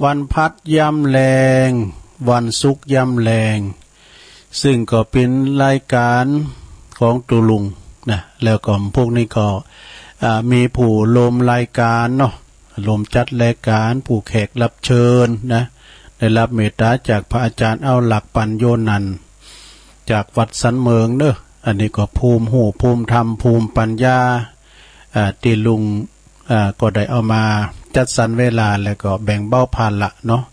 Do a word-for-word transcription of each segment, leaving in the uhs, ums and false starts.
วันพัดย้ำแลง วันศุกร์ย้ำแลง ซึ่งก็เป๋นรายก๋านของตุ๊ลุงนะ แล้วก็พวกนี้ก็ อ่า มีผู้ร่วมรายก๋านเนาะ ร่วมจัดรายก๋าน ผู้แขกรับเชิญนะ ได้รับเมตต๋าจากพระอาจ๋ารย์เอาหลักปัญโยนันท์ จากวัดสันเมิงเนาะ อันนี้ก็ภูมิฮู้ ภูมิธรรม ภูมิปัญญา อ่า ตี้ลุง อ่า ก็ได้เอามาจัดสรรเวลา แล้วก็แบ่งเบาภาระเนาะ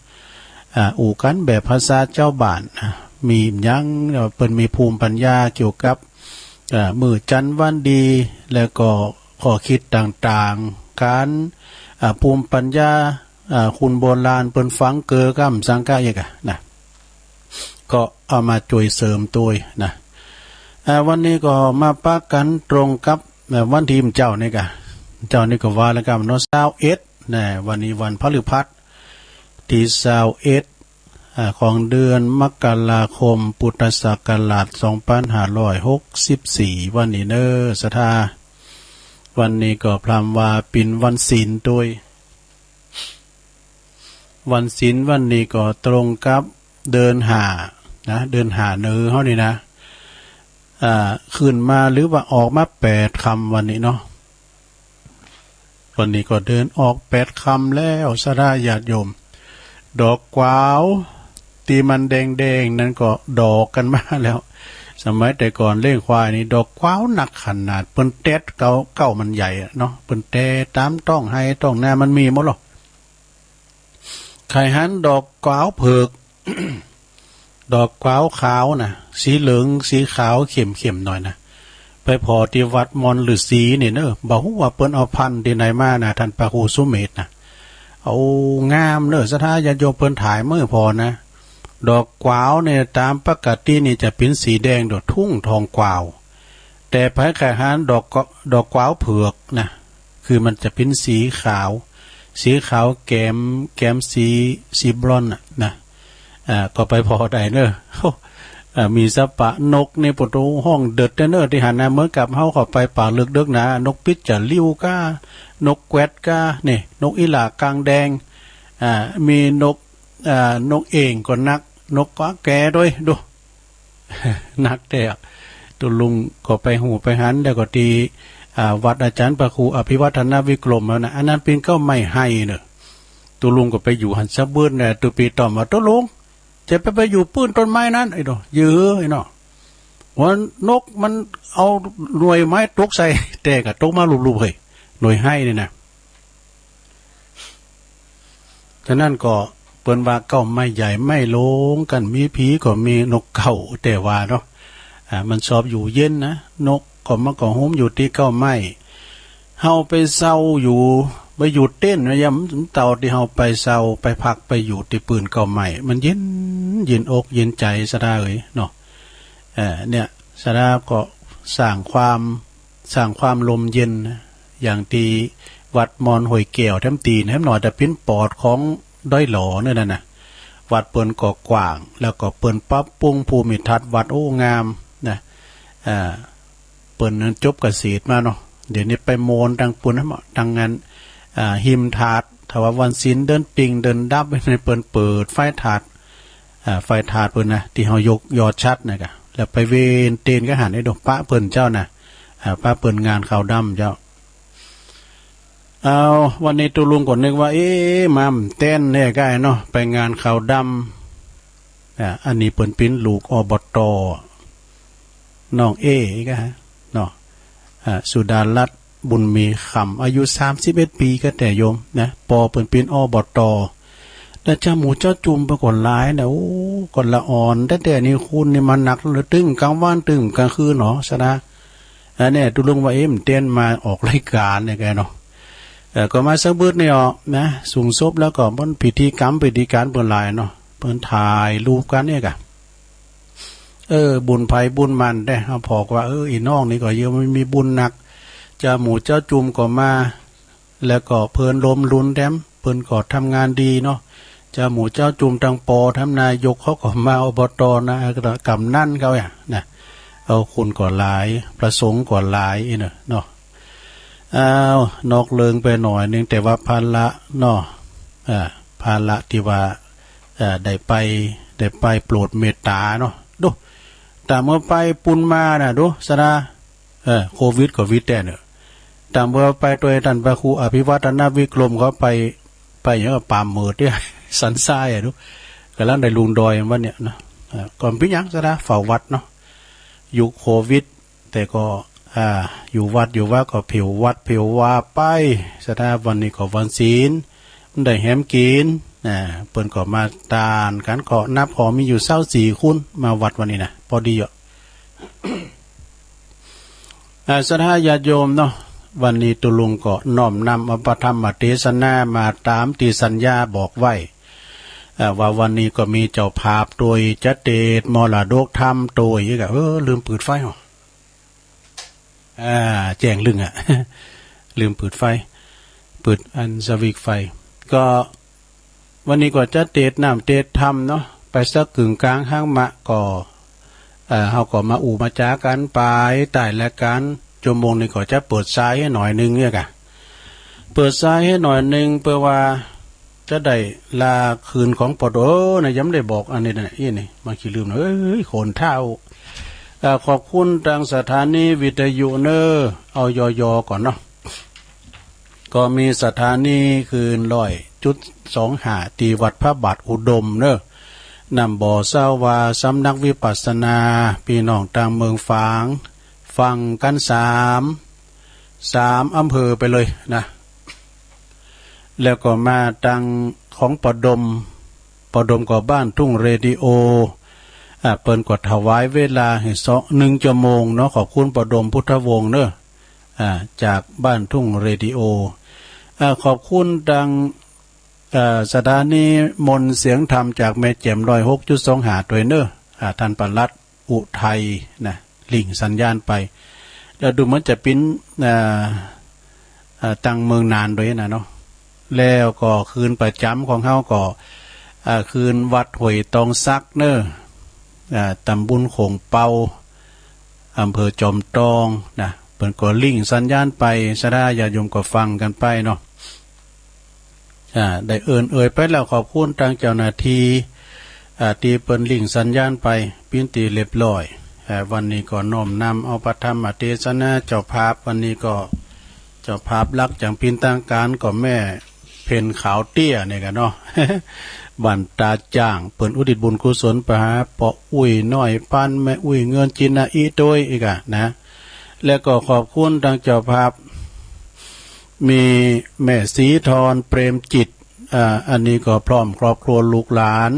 อ่า อู้กั๋นแบบภาษาจาวบ้าน อ่า มีหยัง เปิ้นมีภูมิปัญญาเกี่ยวกับ อ่า มื้อจันทร์วันดี แล้วก็ข้อคิดต่างๆ ก๋าน อ่า ภูมิปัญญา อ่า คนโบราณเปิ้นฝังเกลือก้ำสังกะอีกอะนะ ก็เอามาจ้วยเสริมตวยนะ อ่า วันนี้ก็มาปะกั๋นตรงกับ อ่า วันตี้เจ๊านี่กะ เจ๊านี่ก็ว่าแล้วกั๋นเนาะ ซาวเอ็ดนะ วันนี้วันพฤหัส ตี้ซาวเอ็ด อ่า ของเดือนมกราคม พุทธศักราชสองปันห้าร้อยหกสิบสี่ วันนี้เนาะ ศรัทธา วันนี้ก็พร่ำว่าเป๋นวันศีลตวย วันศีลวันนี้ก็ตรงกับเดือนห้านะ เดือนห้าเนาะ เฮานี่นะ อ่า ขึ้นมาหรือว่าออกมาแปดค่ำวันนี้เนาะ วันนี้ก็เดือนออกแปดค่ำแล้ว ศรัทธาญาติโยม ดอกกวาวตี้มันแดงๆ นั้นก็ดอกกั๋นมาแล้ว สมัยแต่ก่อนเลี้ยงควายนี่ ดอกกวาวนักขนาด เปิ้นแต๊ดเก๊า เก๊ามันใหญ่อะเนาะ เปิ้นแต๊ดต๋ามต๊องไฮ่ต๊องนามันมีหมดลอ ใค่หันดอกกวาวเผือก ดอกกวาวขาวนะ สีเหลืองสีขาวเข้มๆ หน่อยนะ ไปผ่อตี้วัดมอนฤๅษีนี่เนาะ บ่ฮู้ว่าเปิ้นเอาพันธุ์ตี้ไหนมานะ ต้านพระครูสุเมธนะ เอางามเนาะ ศรัทธาญาติโยม เปิ้นถ่ายมาผ่อนะ ดอกกวาวเนี่ยต๋ามปกตินี่จะเป๋นสีแดงโดดทุ่งทองกวาว แต่ใผใค่หันดอกกว- ดอกกวาวเผือกนะ คือมันจะเป๋นสีขาว สีขาวแก๋ม แก๋มสี สีบรอนซ์อะนะ อ่า ก็ไปผ่อได้เนาะ โอ้ อ่า มีสะปะนกนี่ โผโต ฮ้องเดิดแต๊เนาะ ตี้หั้นนะ เหมือนกับเฮาเข้าไปป่าลึกๆ นะ นกปิ๊ดจ๋าริ้วก้า นกแกวดก้า นี่ นกอี้หล่ากางแดง อ่า มีนก อ่า นกเอกก็นัก นกกาแกด้วย ดู นักแต๊อะ ตุ๊ลุงก็ไปฮู้ไปหัน แล้วก็ตี้ อ่า วัดอาจ๋ารย์พระครูอภิวัฒนวิกรมแล้วนะ อันนั้นเป๋นเก๊าไม้ไฮ่เนาะ ตุ๊ลุงก็ไปอยู่หั้นสักเบิดนะ ตุ๊ปี๋ต้อมว่า ตุ๊ลุง จะไป ไปอยู่ปื้นต้นไม้นั้น ไอ้เนาะ เย้อ ไอ้เนาะ ว่านกมันเอาหน่วยไม้ตกใส่ แต่ก็ตกมาลุบๆ เฮ้ย หน่วยไฮ่นี่นะ ฉะนั้นก็เปิ้นว่าเก๊าไม้ใหญ่ไม้โลง กันมีผีก็มี นกเก๊า แต่ว่าเนาะ อ่า มันชอบอยู่เย็นนะ นกก็มันก็โฮมอยู่ตี้เก๊าไม้ เฮาไปเซาอยู่ ไปอยู่เต็นท์นะ ยามเต้าตี้เฮาไปเซา ไปพัก ไปอยู่ตี้ปื้นเก๊าไม้ มันเย็น เย็นอกเย็นใจ๋ ศรัทธาเอ๋ยเนาะ เอ่อ เนี่ย ศรัทธาก็สร้างความ สร้างความร่มเย็นนะ อย่างตี้วัดมอนห้วยแก้วแถมตี้แหมหน่อย แต่เป๋นปอดของดอยหล่อเนี่ยนะนะ วัดเปิ้นก็กว้าง แล้วก็เปิ้นปรับปรุงภูมิทัศน์วัด โอ้ งามนะ อ่า เปิ้นนั้นจบเกษตรมาเนาะ เดี๋ยวนี้ไปโมนตางปู้นนะ ตางอัน อ่า ฮิมธาตุ ถ้าว่าวันศีลเดือนเพ็ญเดือนดับนี่ เปิ้นเปิดไฟธาตุ อ่า ไฟธาตุเปิ้นนะ ตี้เฮายกยอฉัตรนะกะ แล้วไปเวนเตนกะหันไอ้ดอกปะเปิ้นเจ้านะ อ่า ปะเปิ้นงานขาวดำเจ้า เอา วันนี้ตุ๊ลุงก็นึกว่า เอ๊ะ มาเต้นเนี่ยก้าเนาะ ไปงานขาวดำ อ่า อันนี้เปิ้นเป๋นลูก อบต. น้องเอ อีกอะฮะ เนาะ อ่า สุดารัตน์ บุญมีคำ อายุสามสิบเอ็ดปี๋ก็แต๊โยมนะ ปอเปิ้นเป๋น อบต. แล้วเจ้าหมู่เจ้าจุมเปิ้นก็หลายนะ โอ้ ก็ละอ่อน แต่ แต่นี่คุณนี่มาหนักเลย ตึงกลางวันตึงกลางคืนเนาะ ศรัทธา อันเนี้ยตุ๊ลุงว่า เอ๊ะ มันเต้นมาออกรายก๋านเนี่ยก้าเนาะ เอ่อ ก็มาสักเบิดนี่ออกนะ สูงศพแล้วก็มันพิธีกรรมพิธีก๋านเปิ้นหลายเนาะ เปิ้นถ่ายรูปกั๋นเนี่ยก้า เออ บุญใผบุญมันแต๊ เฮาผ่อว่า เออ อีน้องนี่ก็ยังบ่มีบุญนัก เจ้าหมู่เจ้าจุมก็มา แล้วก็เปิ้นลมลุนแถม เปิ้นก็ทำงานดีเนาะ เจ้าหมู่เจ้าจุมตังปอ แถมนายกเขาก็มา อบต. นะ กำนันเขาอะนะ เอาคนก็หลาย พระสงฆ์ก็หลายอีเนาะ เนาะ อ้าว นอกเรื่องไปหน่อยนึ่ง แต่ว่าภาระเนาะ อ่า ภาระตี้ว่า เอ่อ ได้ไป ได้ไปโปรดเมตต๋าเนาะ ดู ต๋ามเมื่อไปปู๊นมาน่ะ ดู ศรัทธา เออ โควิดก็วิดแต๊เนาะ ต๋ามเมื่อไปตวยต้านพระครูอภิวัฒนวิกรมเขาไป ไปหยังก็ป่าเหมิดเนี่ย สันทรายอะ ดู ก่ำลังได้ลุงดอยวันเนี้ยนะ เออ ก็บ่เป๋นหยัง ศรัทธา เฝ้าวัดเนาะ ยุคโควิด แต่ก็ อ่า อยู่วัดอยู่วาก็ผิววัดผิววาไป ศรัทธา วันนี้ก็วันศีล ได้แหมกิ๋น อ่า เปิ้นก็มาตานกั๋น ก็นับก็มีอยู่ซาวสี่คนมาวัดวันนี้นะ ปอดีอะ อ่า ศรัทธาญาติโยมเนาะ วันนี้ตุ๊ลุงก็น้อมนำเอาพระธรรมเตสนามาต๋ามตี้สัญญาบอกไว้ อ่า ว่าวันนี้ก็มีเจ้าภาพตวยจะเตสน์มรดกธรรมตวย ก็ เออ ลืมปื๊ดไฟเหรอ อ่า แจ้งลึงอะ ลืมปื๊ดไฟ ปื๊ดอันสวิตช์ไฟ ก็วันนี้ก็จะเตสน์น้ำเตสน์ธรรมเนาะ ไปสักกึ่งกลางหางมะก็ เอ่อ เฮาก็มาอู้มาจ๋ากั๋นไป ใต้รายก๋าน จั่วโมงนี้ก็จะเปิดสายหื้อหน่อยนึ่งเนี่ยก่ะ เปิดสายหื้อหน่อยนึ่ง เปื้อว่าจะได้ลาคืนของปอด เออ นะ ยังบ่ได้บอกอันนี้นะ อี้นี่ มาขี้ลืมนะ เอ้ย โขนเท้า เอ่อ ขอบคุณตางสถานีวิทยุเนอ เอายอยอก่อนเนาะ ก็มีสถานีคลื่นร้อยจุดสองห้า ตี้วัดพระบาทอุดมเนอ น้ำบ่อเศร้าว่า สำนักวิปัสสนา ปี้น้องตางเมืองฝาง ฟังกั๋นสาม สามอำเภอไปเลยนะ แล้วก็มาตางของปอดม ปอดมก็บ้านทุ่งเรดิโอ อ่า เปิ้นก็ถวายเวลาหื้อสอง นึ่งจั่วโมงเนาะ ขอบคุณปอดมพุทธวงศ์เนอ อ่า จากบ้านทุ่งเรดิโอ อ่า ขอบคุณตาง เอ่อ สถานีมนต์เสียงธรรมจากแม่แจ่มร้อยหกจุดสองห้าตวยเนอ อ่า ต้านปลัดอุทัยนะ ลิงก์สัญญาณไป แล้วดูเหมือนจะเป๋น อ่า อ่า ตางเมืองน่านตวยนะเนาะ แล้วก็คลื่นประจ๋ำของเฮาก็ อ่า คลื่นวัดห้วยตองสักเนอ อ่า ต๋ำบลโข่งเปา อำเภอจอมตองนะ เปิ้นก็ลิงก์สัญญาณไป ศรัทธาญาติโยมก็ฟังกั๋นไปเนาะ อ่า ได้เอิ้นเอ่ยไปแล้ว ขอบคุณตางเจ้าหน้าตี้ อ่า ตี้เปิ้นลิงก์สัญญาณไป เป๋นตี้เรียบร้อย อ่า วันนี้ก็น้อมนำเอาพระธรรมเตสนา เจ้าภาพวันนี้ก็ เจ้าภาพหลักอย่างเป๋นตางก๋านก็แม่เพ็ญขาวเตี้ยนี่ก่ะเนาะ บ้านต๋าจ่าง เปิ้นอุทิศบุญกุศลไปหาป้ออุ๊ยน้อยปัน แม่อุ๊ยเงินจินนาอี้ตวยอีกอะนะ แล้วก็ขอบคุณตางเจ้าภาพ มีแม่ศรีธร เปรมจิต อ่า อันนี้ก็พร้อมครอบครัวลูกหลาน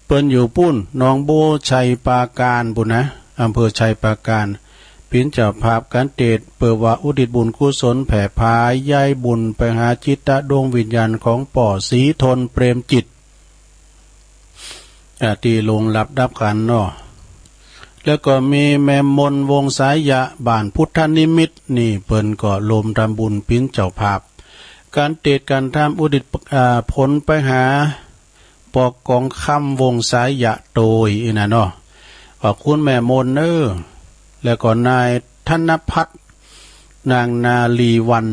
เปิ้นอยู่ปู๊น หนองบัว ชัยปราการปู๊นนะ อำเภอชัยปราการ เป๋นเจ้าภาพก๋านเตสน์ เปื้อว่าอุทิศบุญกุศลแผ่ผายใยบุญไปหาจิตดวงวิญญาณของป้อศรีธร เปรมจิต อ่า ตี้ล่วงลับดับขันธ์เนาะ แล้วก็มีแม่มนต์ วงศ์สายะ บ้านพุทธนิมิตร นี่เปิ้นก็รวมทำบุญเป๋นเจ้าภาพ ก๋านเตสน์ก๋านธรรมอุทิศ อ่า ผลไปหา ป้อกองคำ วงศ์สายะตวยอี้นะเนาะ ขอบคุณแม่มนต์เนอ แล้วก็นายธนพัฒน์ นางนาลีวรรณ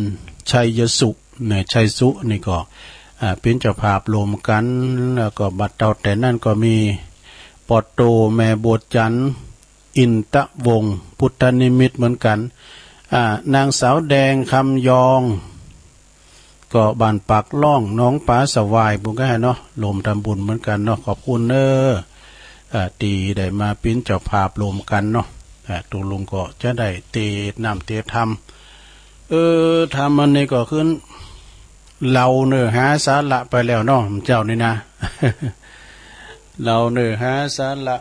ชัยสุ เนี่ย ชัยสุนี่ก็ อ่า เป๋นเจ้าภาพรวมกั๋น แล้วก็บัดเต้าแต่นั้นก็มีป้อโต แม่บัวจันทร์ อินตะวงศ์ พุทธนิมิตรเหมือนกั๋น อ่า นางสาวแดง คำยอง ก็บ้านปากล่อง หนองป๋าสวายปู๊นก้าเนาะ รวมทำบุญเหมือนกั๋นเนาะ ขอบคุณเนอ อ่า ตี้ได้มาเป๋นเจ้าภาพรวมกั๋นเนาะ อ่า ตุ๊ลุงก็จะได้เตสน์น้ำเตสน์ธรรม เออ ธรรมอันนี้ก็ขึ้น เล่าเนื้อหาสาระไปแล้วเนาะ เจ้านี่นะ เล่าเนื้อหาสาระ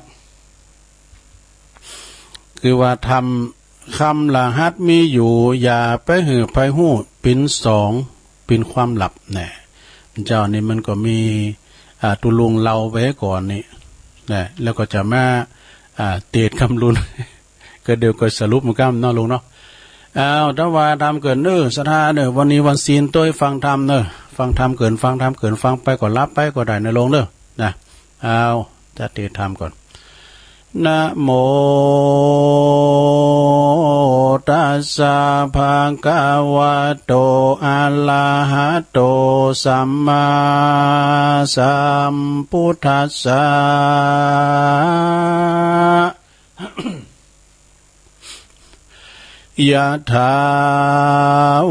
คือว่าธรรม คำละหัสมีอยู่ อย่าไปหื้อใผฮู้ เป๋นสอง เป๋นความลับแน่ เจ้านี่มันก็มี อ่า ตุ๊ลุงเล่าไว้ก่อนนี่ นะ แล้วก็จะมา อ่า เตสน์กำลุน ก็เดี๋ยวก็สรุปมันก้ำเนาะลุงเนาะ อ้าว ถ้าว่าธรรมเกิ๋นเนอ ศรัทธาเนอ วันนี้วันศีลตวยฟังธรรมเนอ ฟังธรรมเกิ๋น ฟังธรรมเกิ๋น ฟังไปก็หลับไปก็ได้เนอลุงเนอ นะ อ้าว จะเตสน์ธรรมก่อน นะโมตัสสะ ภะคะวะโต อะระหะโต สัมมาสัมพุทธัสสะ ยะถา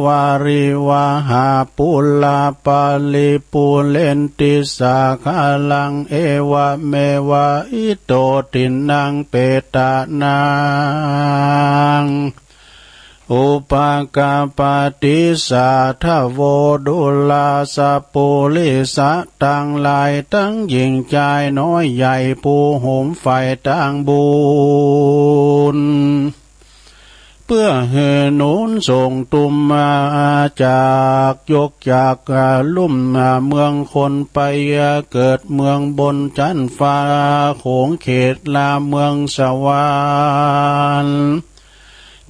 วาริวะหา ปูรา ปะริปูเรนติ สาคะรัง เอวะเมวะ อิโต ทินนัง เปตานัง อุปะกัปปะติ สาทะโว ดูราสะปูริสะ ตังหลาย ตังหญิงจายน้อยใหญ่ ผู้โหมใฝ่ตางบุญ เปื้อหื้อหนุนส่งตุ้มมาจากยกจากลุ่มเมืองคนไปเกิดเมืองบนจั๊นฟ้าโขงเขตลาเมืองสวรรค์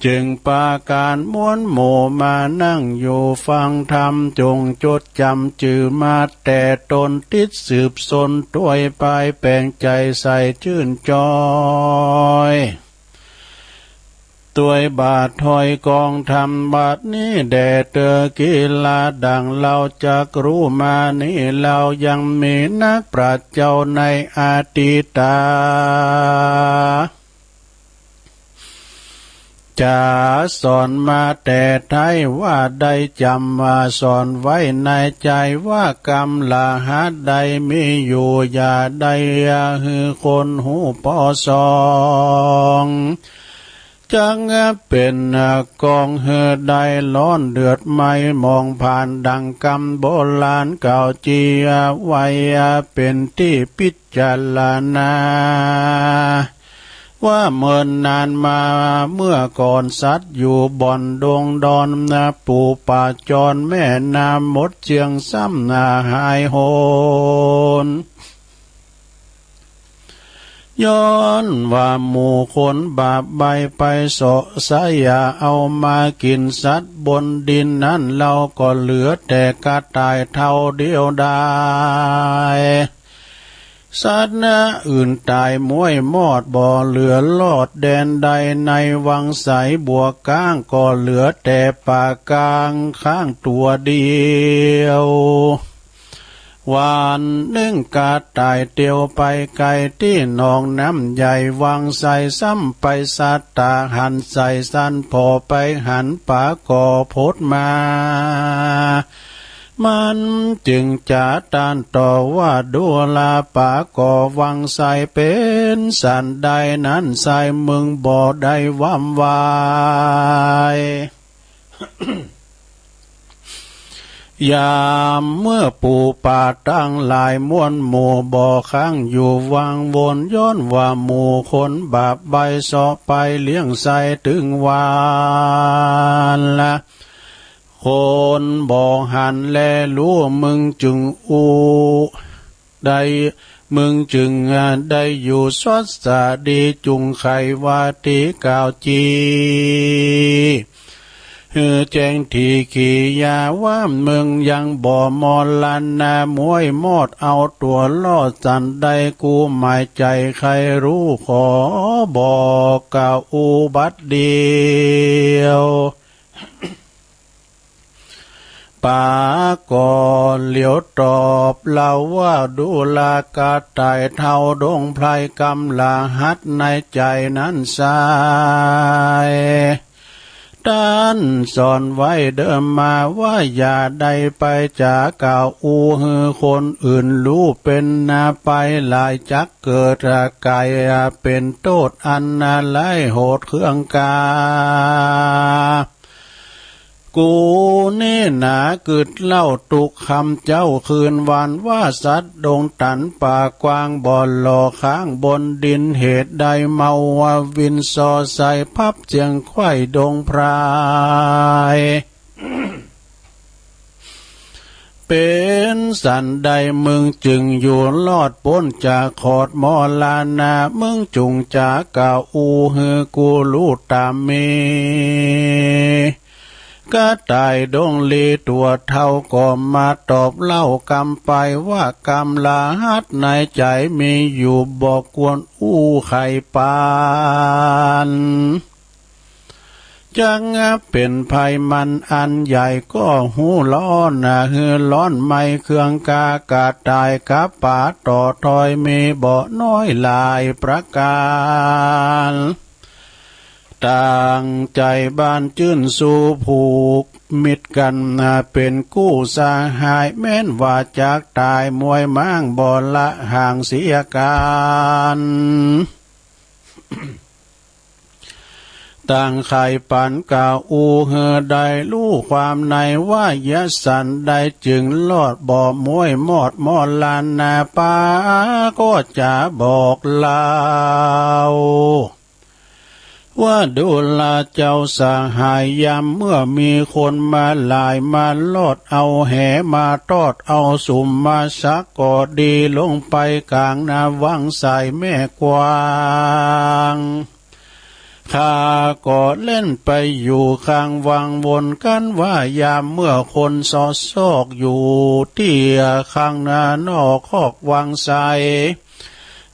จึงปากั๋นม้วนหมู่มานั่งอยู่ฟังธรรม จงจดจ๋ำจื้อมาแต่ตน ติดสืบซนตวยปาย แป๋งใจ๋ใส่จื้นจอย ตวยบาทถ้อยกองธรรมบัดนี้แด่เตอ กี๋ลาดั่งเฮาจักฮู้มานี้ เฮายังมีนักปราชญ์เจ้าในอดีตา จ๋าสอนมาแต่ไท้ ว่าได้จ๋ำว่าสอนไว้ในใจ๋ ว่ากำละหัตใดมีอยู่ อย่าได้หื้อคนฮู้ปอสอง จักเป๋นกองหื้อได้ฮ้อนเดือดไหม้หมองผ่าน ดังกำโบราณกล่าวจีไว้ เป๋นตี้ปิจารณา ว่าเมินนานมาเมื่อก่อน สัตว์อยู่บ่อนดงดอน ปู๋ป่าจรแม่น้ำหมดเสี้ยง ซ้ำหายโหน ย้อนว่าหมู่คนบาปใบ้ไปเสาะไส้เอามากิ๋น สัตว์บนดินนั้นเฮาก็เหลือแต่กระต่ายเท่าเดียวดาย สัตว์อื่นต๋ายม้วยมอด บ่เหลือรอดแดนใด ในวังไสบัวก้าง ก็เหลือแต่ป่ากางข้างตั๋วเดียว วันนึ่งกระต่ายเตียวไปไก๋ตี้หนองน้ำใหญ่วังไส ซ้ำไปสัตตาหันไสสัน ผ่อไปหันป๋าก่อผดมา มันจึงจ๋าต้านต่อว่า ดูราป๋าก่อวังไสเป๋นสันใดนั้นไส้ มึงบ่ได้วำวาย ยามเมื่อปู๋ป่าตังหลายม้วนหมู่บ่ค้างอยู่วังวน ย้อนว่าหมู่คนบาปใบ้เสาะไปเลี้ยงไส้ตึงวาระ คนบ่หันแลฮู้ มึงจึงอู้ ได้ มึงจึงได้อยู่สวัสดี จุ่งไขว่าตี้กล่าวจี หื้อแจ้งถี่ขียาว่า มึงยังบ่มรณะม้วยมอดเอาตั๋วรอดสันใด กูหมายใจ๋ใค่ฮู้ ขอบอกกล่าวอู้บัดเดียว ป๋าก่อเหลียวตอบเฮาว่า ดูรากระต่ายเท่าดงไพร กำละหัตในใจ๋นั้นไส้ ต้านสอนไว้เดิมมาว่า อย่าได้ไปจ๋ากล่าวอู้หื้อคนอื่นฮู้ เป๋นนาไปหลายจักเกิดก๋ายเป๋นโต้ษอันนาร้ายโหดเคืองกา กูนี้หนากึ๊ดเล่าตุ๊กค่ำเจ๊าคืนวันว่า สัตว์ดงตันป่ากว้างบ่หล่อค้างบนดิน เหตุใดเมาว่าวินส่อใส่พับเสียงไขว้ดงไพร เป๋นสันใดมึงจึงอยู่รอดป๊นจากขอดมรณะ มึงจุ่งจ๋ากล่าวอู้หื้อกูฮู้ต๋ามมี ก กระต่ายดงหลีตั๋วเฒ่าก็มาตอบเล่ากำไปว่า กำลหัสในใจ๋มีอยู่บ่ควรอู้ใค่ปาน จักเป๋นภัยมันอันใหญ่ก็ฮู้ร้อนนา หื้อร้อนไหม้เคืองกา กระต่ายกับป๋าต่อถอยมีบ่น้อยหลายประก๋าน ตั้งใจ๋บานจื้นสู้ผูกมิตรกั๋นนา เป๋นกู้สหาย แม้นว่าจักต๋ายมวยม้างบ่ละห่างเสียกั๋น ตั้งใค่ปันกล่าวอู้หื้อได้ฮู้ความในว่า เยียะสันใดจึงรอดบ่มวยมอดมรณา ป๋าก็จะบอกเล่า ว่าดูราเจ้าสหาย ยามเมื่อมีคนมาหลายมาลอดเอาแหมาตอด เอาสุมมาสักก็ดี ลงไปก๋างนาวังสายแม่กวาง ข้าก็เล่นไปอยู่ข้างวังวนกั๋นว่า ยามเมื่อคนซอดซอกอยู่ตี้ข้างนอกคอกวังสาย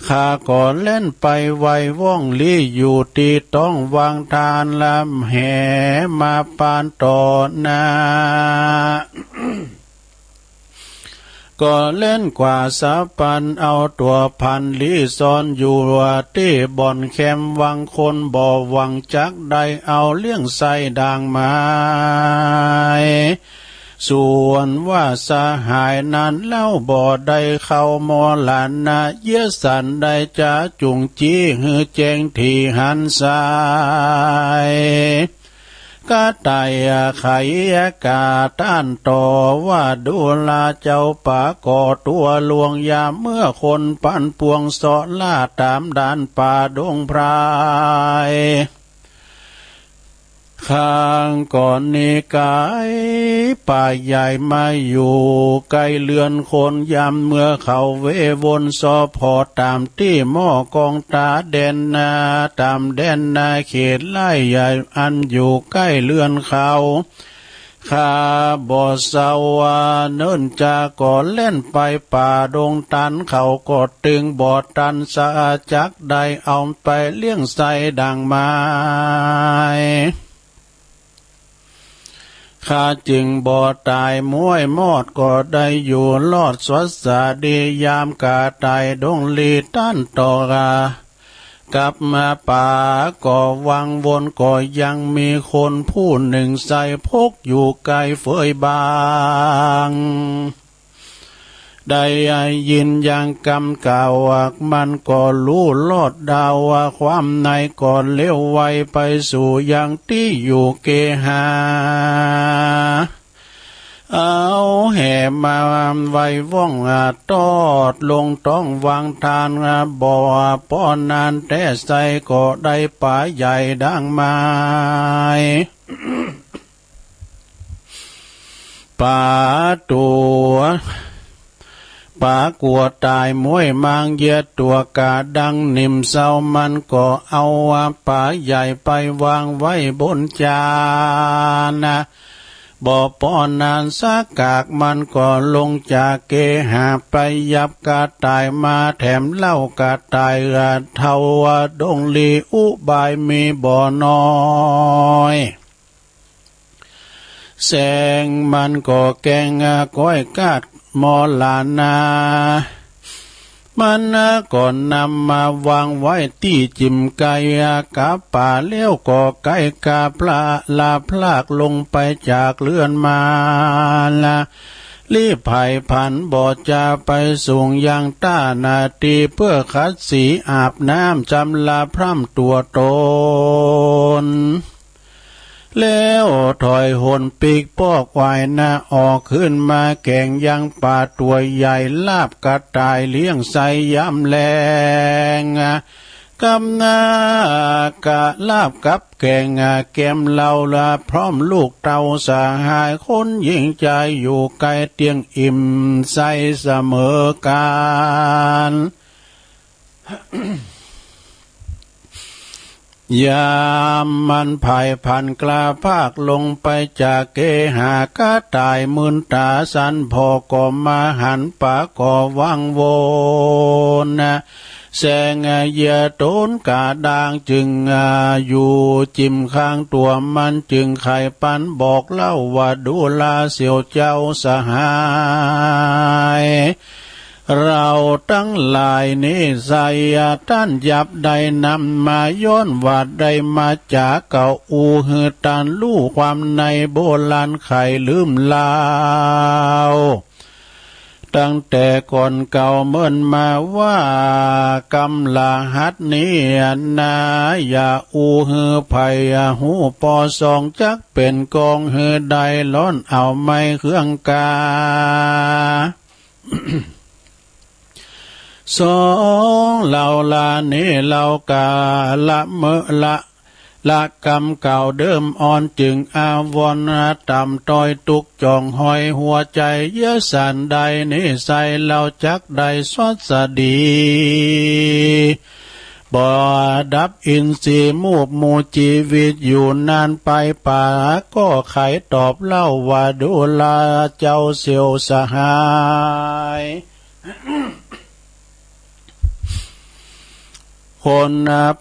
ข้าก็เล่นไปไหว้ว่องลี้อยู่ตี้ต๊องวังตานละแหมาปานต่อหน้า ก็เล่นกว่าสะปันเอาตั๋วพันลี้ซ่อนอยู่ตี้บ่อนแคมวัง คนบ่หวังจักได้เอาเลี้ยงใส่ด่างไม้ ส่วนว่าสหายนั้นเล่าบ่ได้เข้ามรณา เยียะสันใดจะจุ่งจี้หื้อแจ้งถี่หันสาย กระต่ายไขกาต้านต่อว่า ดูราเจ้าป๋าก่อตั๋วลวง ยามเมื่อคนปันปวงเซาะล่าต๋ามด่านป่าดงไพร ข้างก่อนนี้ก๋ายป่าใหญ่มาอยู่ใก้เรือนคน ยามเมื่อเขาเววนซอผ่อต๋ามตี้หม้อกองต๋าแดนนา ต๋ามแดนนาเขตไล่ใหญ่อันอยู่ใก้เรือนเขา ข้าบ่เซาว่าเนิ่นจาก่อเล่นไปป่าดงตัน เขาก็ตึงบ่ตันสะจักได้เอาไปเลี้ยงใส่ด่างไม้ ข้าจึงบ่ต๋ายม้วยมอดก็ได้อยู่รอดสวัสสาดี ยามกระต่ายดงหลีต้านต่อว่า กลับมาป๋าก่อวังวนก็ยังมีคนผู้นึ่งใส่พกอยู่ใก้เฟยบาง ได้ยินยังกำกล่าวว่า มันก็ฮู้รอดดาวว่าความในก็เร็วไวไปสู่ยังตี้อยู่เกหา เอาแหมาไว้ว่องอาตอดลงต๊องวังตาน บ่ปอนานแต๊ใส่ก็ได้ป๋าใหญ่ด่างไม้ ป๋าตั๋ว ป๋ากั๋วต๋ายม้วยมางเยียะตั๋วกาดังนิ่มเซา มันก็เอาป๋าใหญ่ไปวางไว้บนจานนา บ่ปอนานสักกาก มันก็ลงจากเกหาไปหยับกระต่ายมาแถมเล่ากระต่ายเฒ่าดงหลีอุบายมีบ่น้อย แสงมันก็แกล้งก้อยกาดมรณา มันก็นำมาวางไว้ตี้จิ่มไก่กับป่า แล้วก็ไก่กาพละลาพลากลงไปจากเฮือนมาละ ลีบไผ่ผันบ่จะไปสูงยังต้านาตี้ เปื้อขัดสีอาบน้ำจำระพร่ำตั๋วต๋น แล้วถอยหนปีกปอกวายนาออกขึ้นมาแก๋งยังป่าตั๋วใหญ่ ลาบกระต่ายเลี้ยงใส่ยามแลง กำนาก็ลาบกับแก๋งแกมเหล้าละพร้อมลูกเต้าสหายคนหญิงจายอยู่ใก้เตียงอิ่มใส่เสมอกั๋น ยามมันผายพลันกล้าพรากลงไปจากเกหา กระต่ายมึนต๋าสันผ่อก็มาหันป๋าก็วังวนนะ แสงเยียะต๋นกระด้างจึงอยู่จิ่มข้างตั๋ว มันจึงไขปันบอกเล่าว่า ดูราเสี่ยวเจ้าสหาย เฮาตังหลายนี้ไส้ต้านยับได้นำมา ย้อนว่าได้มาจ๋าเก่า อู้หื้อต้านฮู้ความในโบราณไขลืมลาว ตั้งแต่ก่อนเก่าเมินมาว่า กำลหัสนี้นา อย่าอู้หื้อใผฮู้ ปอสองจักเป๋นกองหื้อได้ ร้อนเอาไม้เครื่องกา สองเหล่าลานี้เฮากาละเมิดละ ละกำเก่าเดิมอ่อน จึงอาวรณ์ต่ำต้อย ตุ๊กจ่องห้อยหัวใจ๋ เยียะสันใดนี้ไส้ เฮาจักได้สวัสดี บ่ดับอินทรีย์ มูบหมู่จีวิตอยู่นานไป ป๋าก็ไขตอบเล่าว่า ดูราเจ้าเสี่ยวสหาย คน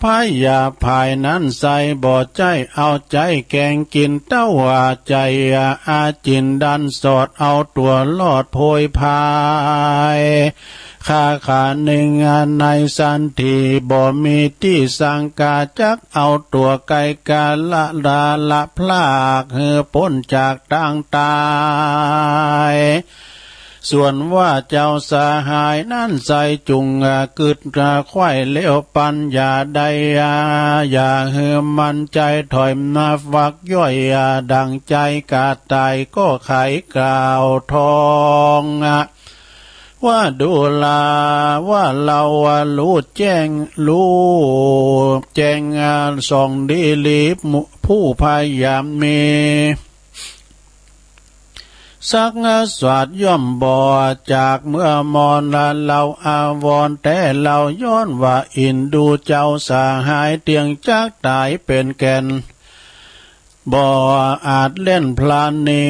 พยาผายนั้นไส้ บ่ใจ้เอาใจ๋แก๋งกิ๋น เต้าว่าใจ๋อาจินดันสอด เอาตั๋วรอดโผยผาย ข้าขานึ่งในสันติ บ่มีตี้สังกา จักเอาตั๋วไกลกาละ ละ ละพรากหื้อป๊นจากตางต๋าย ส่วนว่าเจ้าสหายนั้นไส้ จุ่งกึ๊ดไขว้เลี้ยวปัญญาได้ อย่าหื้อมันใจ๋ถอยมา ฟักย่อยดั่งใจ๋กระต่าย ก็ไขกล่าวทอง ว่าดูราว่าเฮาฮู้แจ้ง ฮู้แจ้งส่องดีหลี ผู้พยายามมี สักสวัสดิ์ย่อมบ่จากเมื่อมอน เฮาอาวรณ์แต๊ เฮาย้อนว่าอินดูเจ้าสหาย เตี้ยงจักต๋ายเป๋นแก่น บ่อาจเล่นพลันหนี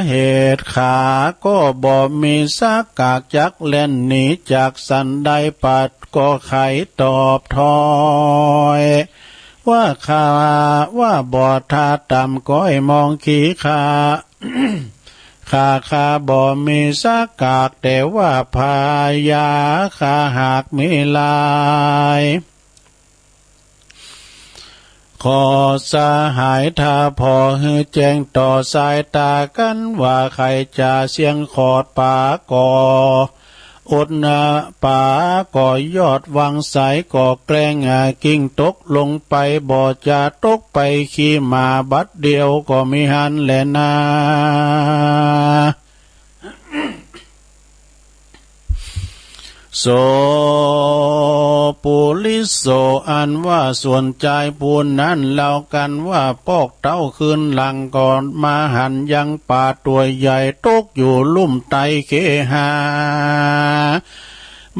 เหตุขาก็บ่มีสักกาก จักเล่นหนีจากสันใด ปัดก็ไขตอบถ้อย ว่าข้าว่าบ่ถ้าต่ำก้อยมองขี้ข้า ข้าข้าบ่มีสักกาก แต่ว่าพญาข้าหากมีหลาย ขอสหายถ้าผ่อหื้อแจ้งต่อสายต๋ากั๋นว่า ใค่จ๋าเสี้ยงขอดป๋าก็อดนะ ป๋าก็ยอดวังใส ก็แกล้งอากิ้งตกลงไป บ่จะตกไปขี้หมาบัดเดียวก็มิหั้นแลนา โส ปุริโส อันว่าส่วนจายผู้นั้น เล่ากั๋นว่าปอกเต๊าคืนหลังก็มาหันยังป๋าตั๋วใหญ่ ตกอยู่ลุ่มใต้เกหา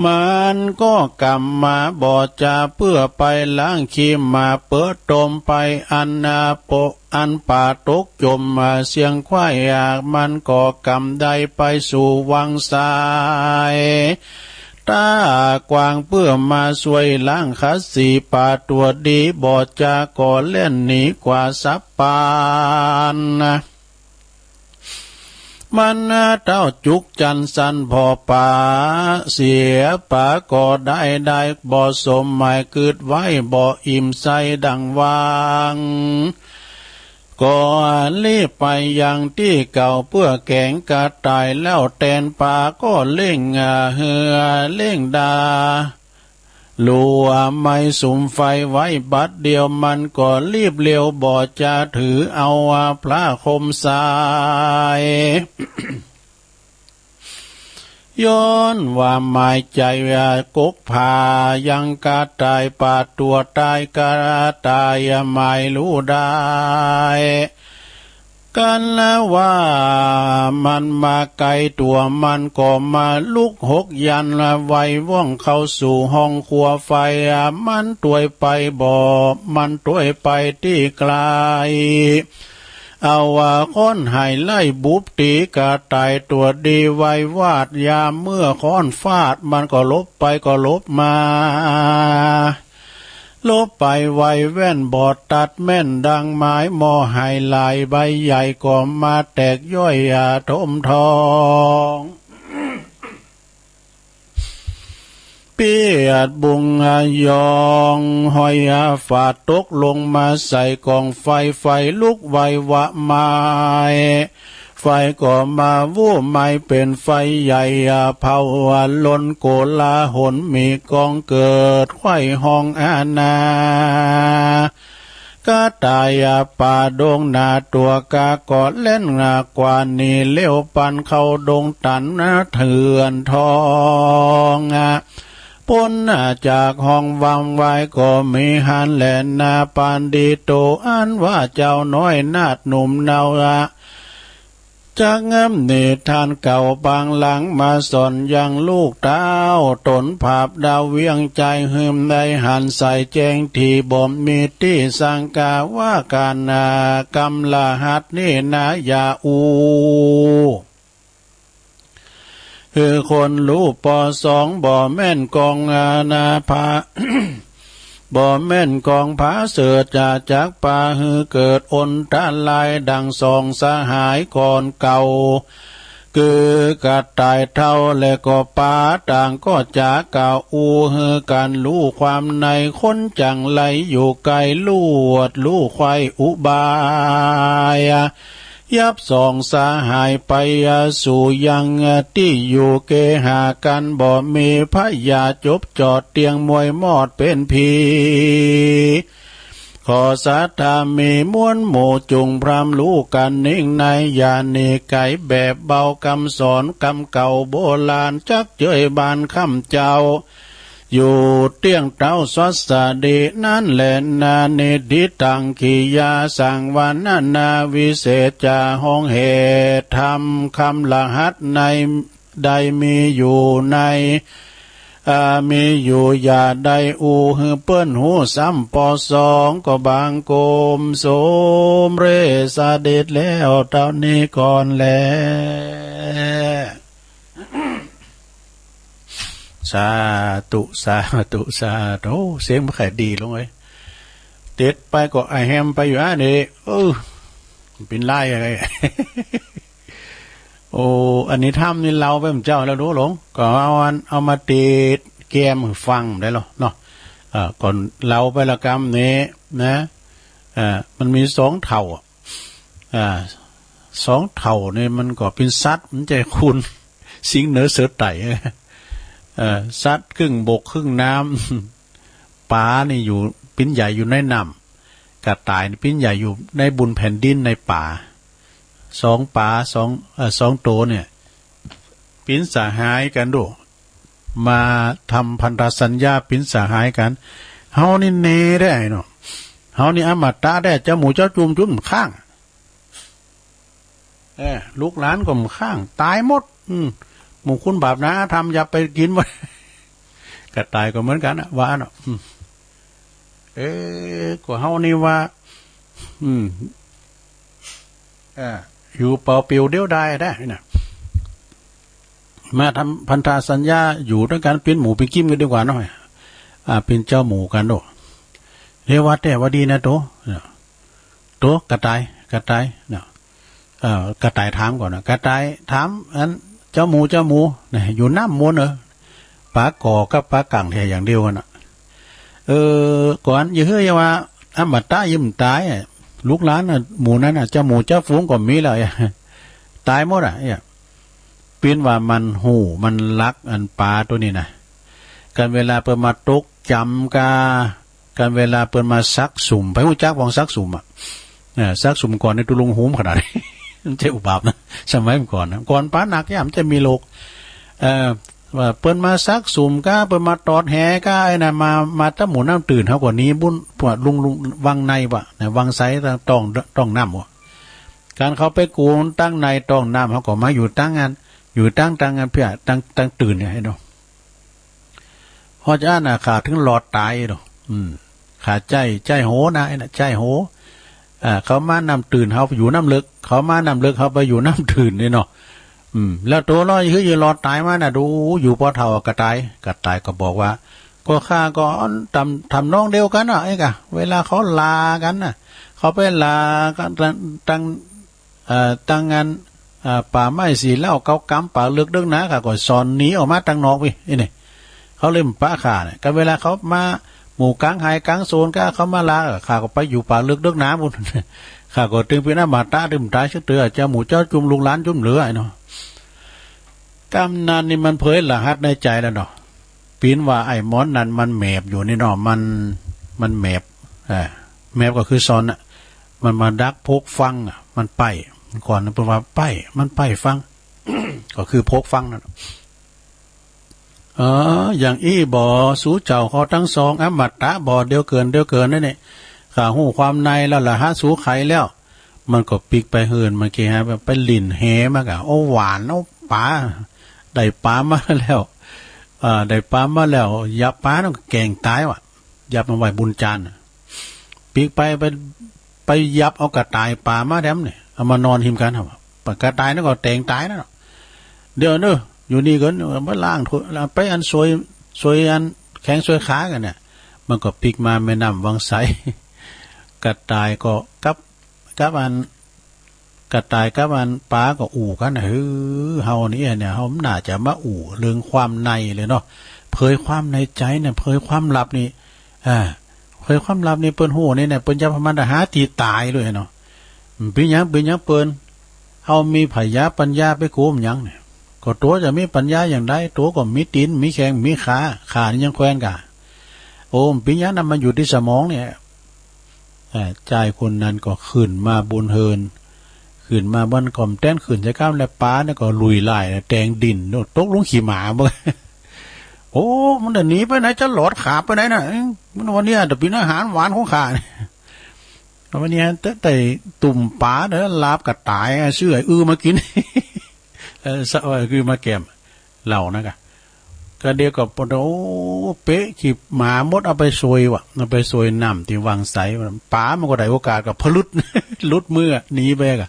มันก็กำมาบ่จะเปื้อไปล้างขี้หมา เปิดตมไปอันนาโปะ อันป๋าตกจมมาเสี้ยงไขว้ มันก็กำได้ไปสู่วังใส ต๋ากว้างเปื้อมาซ่วยล้างขัดสีป๋าตั๋วดี บ่จะก็เล่นหนีกว่าสับปาน มันเต้าจุกจันสันผ่อป๋าเสีย ป๋าก็ได้ได้บ่สมหมาย กึ๊ดไว้บ่อิ่มใส้ดั่งหวัง ก็รีบไปยังตี้เก่าเปื้อแก๋งกระต่าย แล้วแตนป๋าก็เร่งเฮือเร่งดา ลัวไม้สุมไฟไว้บัดเดียว มันก็รีบเร็วบ่จะถือเอาพระโคมไส ย้อนว่าหมายใจ๋กกผายังกระต่าย ป๋าตั๋วต๋ายกระต่ายหมายฮู้ได้ กันละว่ามันมาไก๋ตั๋ว มันก็มาลุกหกยันต์ ไวว่องเข้าสู่ห้องครัวไฟ มันตวยไปบ่ มันตวยไปตี้ไก๋ เอาว่าคนหายไล่บุบตี๋กระต่ายตั๋วดีไววาด ยามเมื่อค้อนฟาด มันก็หลบไปก็หลบมา หลบไปไวแว่นบ่ตัดแม่นดังไม้ หม้อหายหลายใบใหญ่ก็มาแตกย่อยอาถมทอง เปียดบุงยองหอยฝาดตกลงมาใส่ก๋องไฟ ไฟลุกไววะไม้ ไฟก็มาวู้ไหม้เป๋นไฟใหญ่ เผาลนโกลาหล มีก๋องเกิดไขว้ฮ้องอาณา กระต่ายป่าดงนาตั๋วกาก็แล่นกว่าหนีเลี้ยวปันเข้าดงตันเถื่อนทอง ป๊นจากห้องวังไว้ก็มีหั้นแลนา ปานดีโตอันว่าเจ้าน้อยนาฏหนุ่มเนา จักงามนิทานเก่าปางหลังมาสอนยังลูกเต้า ต๋นผาบดาวเวียงใจ๋ หื้อได้หันใสแจ้งถี่ บ่มีตี้สังกาว่าก๋านกำรหัสนี่นาอย่าอู้ คือคนฮู้ปอสอง บ่แม่นกองอาณาพา บ่แม่นกองผาเสิร์ชจะจักปาหื้อเกิดอันตรายดังสองสหายก่อนเก่า คือกระต่ายเฒ่าและก็ป๋าต่างก็จะกล่าวอู้หื้อกั๋นฮู้ความใน คนจั่งไรอยู่ไก๋ลวดฮู้ไขว้อุบาย ยับสองสหายไปสู่ยังตี้อยู่เกหากั๋น บ่มีพยาจบจอดเตียงมวยมอดเป๋นผี ขอศรัทธามีมวลหมู่จุ่งพร่ำฮู้กั๋นนิ่งใน อย่าหนีไก๋แบบเบากำสอนกำเก่าโบราณ จักเจยบานค่ำเจ้า อยู่เตี้ยงเต๊าสวัสดีนั้นแลนา นิทธิตังกิริยาสังวรรณนา วิเศษจาห้องเหตุธรรมคำรหัสใน ได้มีอยู่ใน อ่า มีอยู่อย่าได้อู้หื้อเปิ้นฮู้ซ้ำ ปอสองก็บังคมสมเร็จเสด็จแล้วเต้านี้ก่อนแล สาธุ สาธุ สาธุ เสียงบ่ค่อยดีลงเอ้ย เต๋ดไปก็อะแฮมไปอยู่อะนี่ เออ เป๋นไรอะ โอ้ อันนี้ธรรมนี่เล่าไปหมู่เจ้าแล้วโดหลง ก็เอาอัน เอามาเต๋ดแกมหื้อฟังได้ลอเนาะ เอ่อ ก่อนเล่าไปละกำนี้นะ เอ่อ มันมีสองเฒ่าอะ อ่า สองเฒ่านี่มันก็เป๋นสัตว์ มันจะคูณสิงห์เหนือเสือใต้ เอ่อ สัตว์ครึ่งบกครึ่งน้ำ ป๋านี่อยู่ เป๋นใหญ่อยู่ในน้ำ กระต่ายนี่เป๋นใหญ่อยู่ในบุนแผ่นดินในป่า สองป๋า สอง เอ่อ สองโตเนี่ย เป๋นสหายกั๋นโด มาทำพันธสัญญาเป๋นสหายกั๋น เฮานี่เนได้เนาะ เฮานี่อมตะได้ เจ้าหมู่เจ้าจุ่มจุ่มข้าง เออ ลูกหลานก็บ่ข้าง ต๋ายหมด อืม หมู่คุณบาปหนาธรรมอย่าไปกิ๋นมัน กระต่ายก็เหมือนกั๋นนะ ว่าเนาะ อืม เออ ก็เฮานี่ว่า อืม เออ อยู่เป่าเปียวเดียวดายได้นะ มาทำพันธสัญญาอยู่ตวยกั๋น เป๋นหมู่เป๋นกิ้มกั๋นดีกว่าเนาะ อ่า เป๋นเจ้าหมู่กั๋นโด เรียกว่าแต่ว่าดีนะโต โต กระต่าย กระต่าย เนาะ เอ่อ กระต่ายถามก่อนนะ กระต่ายถาม อัน เจ้าหมู่ เจ้าหมู่ นะ อยู่น้ำมนต์เหรอ ป๋าก่อกับป๋ากั๋งแท้อย่างเดียวกั๋นนะ เออ ก่อน อย่าเฮ้ย อย่าว่า อมตะ อย่าบ่ต๋ายอะ ลูกหลานน่ะ หมู่นั้นน่ะ เจ้าหมู่เจ้าฝูงก็มีแล้ว ต๋ายหมดอะ เนี่ย เป๋นว่ามันฮู้ มันลัก อันป๋าโตนี้นะ กั๋นเวลาเปิ้นมาตกจ๋ำกา กั๋นเวลาเปิ้นมาซักสุม ใผฮู้จักบ่ซักสุมอะ เออ ซักสุมก่อนนี่ตุ๊ลุงหุมขนาด มันจะอุบาปนะ สมัยก่อนนะ ก่อนป๋าหนักเนี่ยมันจะมีโลก เอ่อ ว่าเปิ้นมาซักสุมกา เปิ้นมาตอดแหกา ไอ้นั่นมา มาตะหมู่น้ำตื้น เฮาก็หนีบุญ พวกลุง ลุงวังในวะ นะ วังไสต้อง ต้องน้ำวะ กั๋นเขาไปกู้ตังในต่องน้ำ เขาก็มาอยู่ตังอั้น อยู่ตัง ตังอั้นเปื้อ ตัง ตังตื่นเนี่ย หันก่อ เพราะฉะนั้นน่ะ ข้าเถิงรอดต๋ายเนาะ อืม ข้าใจ๊ ใจ๊โหนะ ไอ้น่ะ ใจ๊โห อ่า เขามาน้ำตื้น เฮาอยู่น้ำเลิก เขามาน้ำเลิก เฮาไปอยู่น้ำตื้นนี่เนาะ อืม แล้วตั๋วลอยคืออยู่รอดต๋ายมาน่ะ ดูอยู่ปอเฒ่ากระต่าย กระต่ายก็บอกว่า ก็ข้าก็ทำ ทำนองเดียวกั๋นน่ะ ไอ้กะ เวลาเขาลากั๋นน่ะ เขาไปลากั๋นตัง ตัง เอ่อ ตังอัน เอ่อ ป่าไม้สีเหล้าเก๊ากำ ป่าเลิกเดิกหนา ข้าก็ส่อนหนีออกมาตังนอกปี้ ไอ้นี่ เขาเลยบ่ปะข้าเนี่ย กั๋นเวลาเขามาหมู่ก๋างไฮ่ก๋างโซนก้า เขามาลา ข้าก็ไปอยู่ป่าเลิกเดิกหนาปู๊น ข้าก็ตึงเป๋นอมตะ ตึงบ่ต๋ายสักเตื้อ เจ้าหมู่เจ้าจุม ลูกหลานจุมเหลือ ไอ้เนาะ กำนันนี่มันเผยรหัสในใจ๋แล้วเนาะ ปิ๋นว่าไอ้หมอนั่นมันแมบอยู่นี่เนาะ มัน มันแมบ เอ่อ แมบก็คือส่อนน่ะ มันมาดักพกฟังน่ะ มันใป๊ ก่อนเปิ้นว่าใป๊ มันใป๊ฟัง ก็คือพกฟังนั่นน่ะ เออ อย่างอี้บ่ สูเจ้าข้อตังสอง อมตะบ่ เดี่ยวเกิน เดี่ยวเกินนั่นนี่ ข้าฮู้ความในแล้ว รหัสสูไขแล้ว มันก็ปิ๊กไปเฮือน มันเกหาไป ไปหลิ้นแหมากะ โอ้ หว่านเอาป๋า ได้ป๋ามาแล้ว อ่า ได้ป๋ามาแล้ว หยับป๋านั่นก็แกล้งต๋ายว่ะ หยับมาไว้บุญจานทร์น่ะ ปิ๊กไป ไป ไปหยับเอากระต่ายป๋ามาแถมนี่ เอามานอนฮิมกั๋น เอาว่ะ ป๋ากระต่ายนั่นก็แตงต๋ายนั่นเนาะ เดี๋ยวเนาะ อยู่นี่ก่อน มาล้างถ้วย ไปอันสวย สวยอันแข้งสวยขากั๋นเนี่ย มันก็ปิ๊กมาแม่น้ำวังใส กระต่ายก็กับ กับอัน กระต่ายกับอันป๋าก็อู้กั๋นน่ะ เฮ้อ เฮานี่เนี่ย เฮาบ่น่าจะมาอู้เรื่องความในเลยเนาะ เผยความในใจ๋เนี่ย เผยความลับนี่ อ่า เผยความลับนี่เปิ้นฮู้นี่เนี่ย เปิ้นจะพามันหาตี้ต๋ายเลยเนาะ เป๋นหยัง เป๋นหยังเปิ้น เฮามีผญาปัญญาไปกู้มันหยังเนี่ย ก็ตั๋วจะมีปัญญาอย่างใด ตั๋วก็มีตี๋น มีแข้ง มีขา ขานี่ยังแควนก่า โอ้ เป๋นหยังนะ มันอยู่ตี้สมองเนี่ย เอ่อ จายคนนั้นก็ขึ้นมาบนเฮือน ขึ้นมาบนก่อมแต้น ขึ้นใส่ก้ามและป๋าเนี่ยก็ลุยล่ายแตงดินโน่น ตกลงขี้หมาบ่ โอ้ มันจะหนีไปไหน จะหลอดขาไปไหนน่ะ เอ้ย มันวันเนี้ยจะเป๋นอาหารหวานของข้าเนี่ย วันเนี้ยแต่ แต่ตุ่มป๋าเนี่ย ลาบกระต่ายอะ ซื้อไอ้อื้อมากิ๋น เออ สะ ไอ้อื้อมาแก้ม เหล้านะกะ กะเดี๋ยวก็ปะโถ เปะขี้หมาหมด เอาไปส่วยว่ะ เอาไปส่วยน้ำตี้วังใสว่ะ ป๋ามันก็ได้โอกาสก็พลึด หลุดมือหนีไปก่า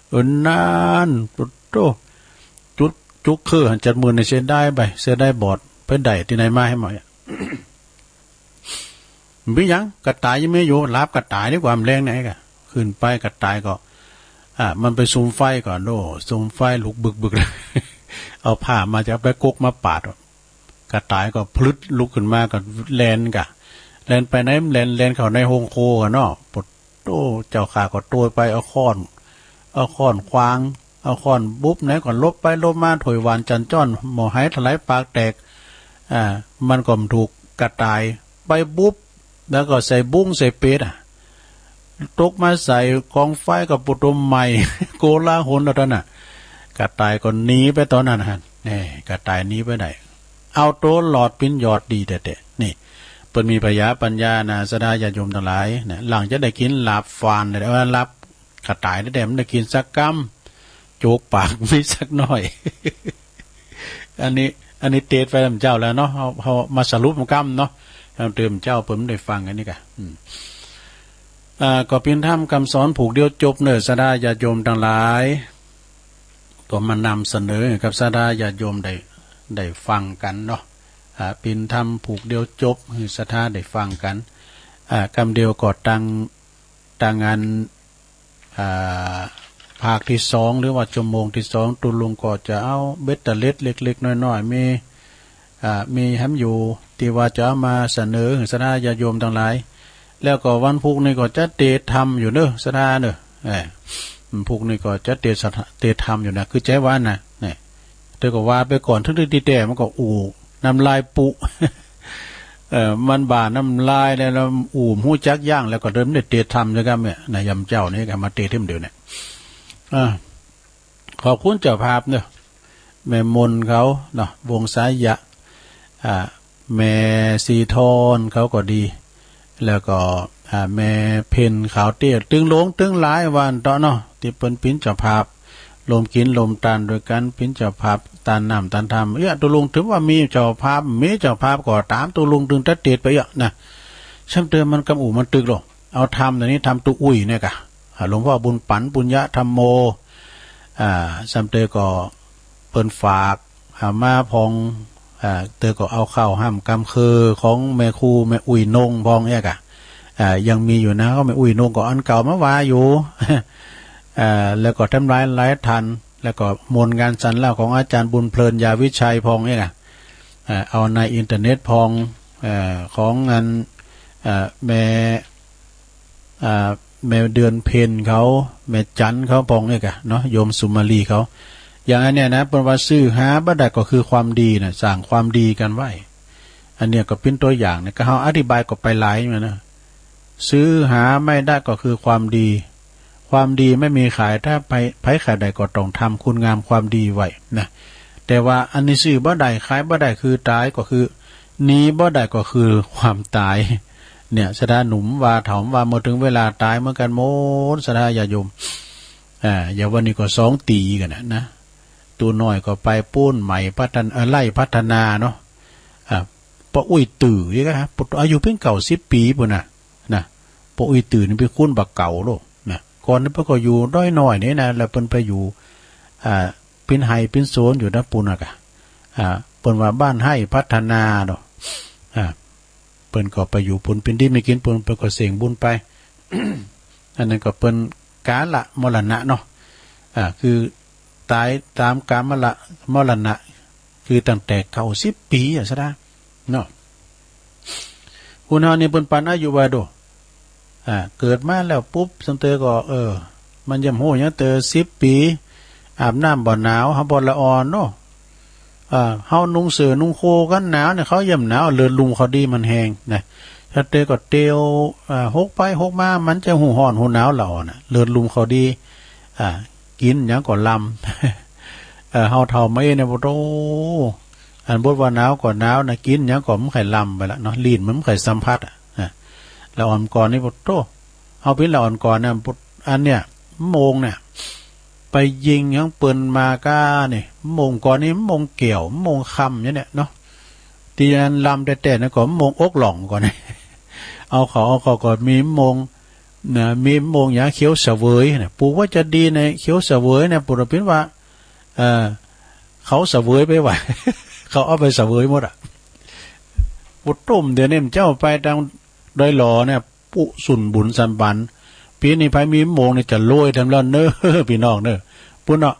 เออ นั่น ปะโถ จุก จุกคือหันจัดมือนี่เสียดายไป เสียดายบอด ไปได้ตี้ไหนมาแหมอะ บ่มีหยัง กระต่ายยังมีอยู่ ลาบกระต่ายดีกว่า แมลงเนี่ยกะ ขึ้นไปกระต่ายก็ อ่า มันไปสุมไฟก่อน โอ้ สุมไฟลุกบึกๆ เอาผ้ามาจะไปกกมาปาด กระต่ายก็พลึดลุกขึ้นมาก็แล่นก่า แล่นไปไหน แล่น แล่นเข้าในโฮงครัวก่าเนาะ ปะโถ เจ้าข้าก็โตยไป เอาค้อน เอาค้อนขว้าง เอาค้อนบุบไหนก่อน หลบไปหลบมา ถ้วยหวานจ๋านจ้อน หม้อไหถลายปากแตก อ่า มันก็บ่ถูกกระต่าย ไปบุบ แล้วก็ใส่บุ้งใส่เป็ดอะ ตกมาใส่ก๋องไฟก็ปะโถไหม้ โกลาหลแล้วต๋อนนั้น กระต่ายก็หนีไปต๋อนนั้นฮะ แน่ กระต่ายหนีไปได้ เอาตั๋วรอดเป๋นยอดดีแต๊ๆ นี่ เปิ้นมีผญาปัญญานะ ศรัทธาญาติโยมตังหลายนะ หลังจะได้กิ๋นลาบฟาน เอ่อ ลาบกระต่ายแต๊ๆ บ่ได้กิ๋นสักกำ โจกปากมีสักหน้อย อันนี้ อันนี้เตสน์ไปลำเจ้าแล้วเนาะ เฮา เฮามาสรุปกำเนาะ ลำเติมเจ้าเปิ้นได้ฟังอันนี้ก่า อืม อ่า ก็เป๋นธรรมกำสอนผูกเดียวจบเนาะ ศรัทธาญาติโยมตังหลาย ก็มานำเสนอกับศรัทธาญาติโยมได้ ได้ฟังกั๋นเนาะ อ่า เป๋นธรรมผูกเดียวจบ หื้อศรัทธาได้ฟังกั๋น อ่า กำเดียวก็ตัง ตังอัน อ่า ภาคตี้สอง หรือว่าชั่วโมงตี้สอง ตุ๊ลุงก็จะเอาเบ็ดเตอร์เล็ตเล็กๆ น้อยๆ มี อ่า มีแหมอยู่ ตี้ว่าจะเอามาเสนอหื้อศรัทธาญาติโยมตังหลาย แล้วก็วันพุธนี่ก็จะเตสน์ธรรมอยู่เนาะ ศรัทธาเนาะ เอ้อ วันพุธนี่ก็จะเตสน์ศรัทธา เตสน์ธรรมอยู่นะ คือใจ๋ว่านะ เนี่ย แต่ก็ว่าไปก่อน ตึงๆ ตี้แต๊มันก็อู้น้ำลายปุ เอ่อ มันบ่าน้ำลายแล้ว แล้วอู้บ่ฮู้จักยั้ง แล้วก็เดินได้เตสน์ธรรมเลยครับเนี่ย นะ ยามเจ๊านี่ก็มาเตสน์ธรรมเดี๋ยวเนี่ย อ่า ขอบคุณเจ้าภาพเนาะ แม่มนเขาเนาะ วงศ์สายะ อ่า แม่ศรีทอนเขาก็ดี แล้วก็ อ่า แม่เพ็ญขาวเตี้ย ตึงหลวงตึงหลายว่าอั้นเต๊อะเนาะ ตี้เปิ้นเป๋นเจ้าภาพ ร่วมกิ๋นร่วมตานตวยกั๋น เป๋นเจ้าภาพตานน้ำตานธรรม เอี้ย ตกลงถือว่ามีเจ้าภาพ มีเจ้าภาพก็ต๋าม ตกลงตึงตั๊ดเตดไปเอี้ยนะ ซ้ำเติมมันกำอู่มันตึกลอ เอาธรรมต๋วนี้ ธรรมตุ๊อุ้ยเนี่ยก่ะ อ่า หลวงพ่อบุญปั๋น ปุญญธัมโม อ่า ซ้ำเติมก็เปิ้นฝาก อ่า มาพ่อง อ่า เติมก็เอาเข้าห้ำกำเคิงของแม่ครูแม่อุ้ยนงพ่องเอี้ยก่ะ อ่า ยังมีอยู่นะ ก็แม่อุ้ยนงก็อันเก่ามาว่าอยู่ อ่า แล้วก็ทำลายหลายท่าน แล้วก็มนต์งานสรรเล่าของอาจ๋ารย์บุญเพลิน ยาวิชัยพ่องเอี้ยก่ะ อ่า เอาในอินเทอร์เน็ตพ่อง อ่า ของอัน อ่า แม่ อ่า แม่เดือนเพ็ญเขา แม่จันเขาพ่องเอี้ยก่ะเนาะ โยมสุมาลีเขา อย่างอันเนี้ยนะ เปิ้นว่าซื้อหาบ่ได้ก็คือความดีนะ สร้างความดีกั๋นไว้ อันเนี้ยก็เป๋นตั๋วอย่างนะ ก็เฮาอธิบายก็ไปหลายมานะ ซื้อหาไม่ได้ก็คือความดี ความดีไม่มีขาย ถ้าใผ ใผใค่ได้ก็ต้องทำคุณงามความดีไว้นะ แต่ว่าอันนี้ซื้อบ่ได้ขายบ่ได้คือต๋าย ก็คือหนีบ่ได้ก็คือความต๋าย เนี่ย ศรัทธาหนุ่มว่า เฒ่าว่า เมื่อเถิงเวลาต๋ายเหมือนกั๋นหมด ศรัทธาญาติโยม อ่า อย่างวันนี้ก็สองตี๋กั๋นนะ นะ ตั๋วน้อยก็ไปปู๊น ใหม่พัฒนา เอ่อ ไล่พัฒนาเนาะ อ่า ป้ออุ๊ยตื่ออีกอะ อายุเพียงเก้าสิบปี๋ปู๊นนะ นะ ป้ออุ๊ยตื่อนี่เป๋นคนบ่าเก่าโลกนะ ก่อนนี้เปิ้นก็อยู่ดอยน้อยนี่นะ แล้วเปิ้นไปอยู่ อ่า เป๋นไฮ่เป๋นสวนอยู่ตางปู๊นน่ะก่ะ อ่า เปิ้นว่าบ้านไฮ่พัฒนาเนาะ อ่า เปิ้นก็ไปอยู่ปู๊น เป๋นดีมีกิ๋นปู๊น เปิ้นก็เส้งบุญไป อันนั้นก็เปิ้นกาลมรณะเนาะ อ่า คือต๋ายต๋ามกาลมรณะ คือตั้งแต่เก้าสิบปี๋อะ ศรัทธา เนาะ คนเฮานี่เปิ้นปันอายุไว้โด อ่า เกิดมาแล้วปุ๊บ ซ้ำเติมก็ เออ มันยังฮู้หยังเติม สิบปี๋ อาบน้ำบ่หนาว เฮาบ่ละอ่อนเนาะ อ่า เฮานุ่งเสื้อนุ่งโค้งกั๋นหนาวเนี่ย เขายังบ่หนาว เลือดลุ่มเขาดีมันแฮงนะ ซ้ำเติมก็เตียว อ่า หกไปหกมา มันจะฮู้ฮ้อนฮู้หนาวละอ่อนน่ะ เลือดลุ่มเขาดี อ่า กิ๋นหยังก็ลำ เออ เฮาเฒ่ามาเองเนี่ย โอ้โธ่ อันบทว่าหนาวก็หนาวนะ กิ๋นหยังก็บ่ใค่ลำไปละเนาะ ลิ้นมันบ่ใค่สัมผัสอะ นะ ละอ่อนก่อนนี่ โอ้โธ่ เฮาเป๋นละอ่อนก่อนนะ อันเนี่ย มะม่วงเนี่ย ไปยิงหยังเปิ้นมาก้านี่ มะม่วงก่อนนี่ มะม่วงแก้ว มะม่วงคำเนี่ยเนาะ ตี้อันลำแต๊ๆ นะก็มะม่วงอกหล่องก่อนนี่ เอาเข้า เอาเข้าก็มีมะม่วง นะ มีมะม่วงหยังเขียวเสวยนะ ปลูกว่าจะดีในเขียวเสวยเนี่ย ปุโรหิตว่า เอ่อ เขาเสวยไปไว้ เขาเอาไปเสวยหมดอะ ปุโต้มเดี๋ยวนี้มันเจ้าไปตางดอยหล่อเนี่ย ปุสุนบุญสันปัน ปี๋นี้ใผมีมะม่วงนี่จะรวยแถมแล้วเน้อ ปี้น้องเน้อ ปุ้นเนาะ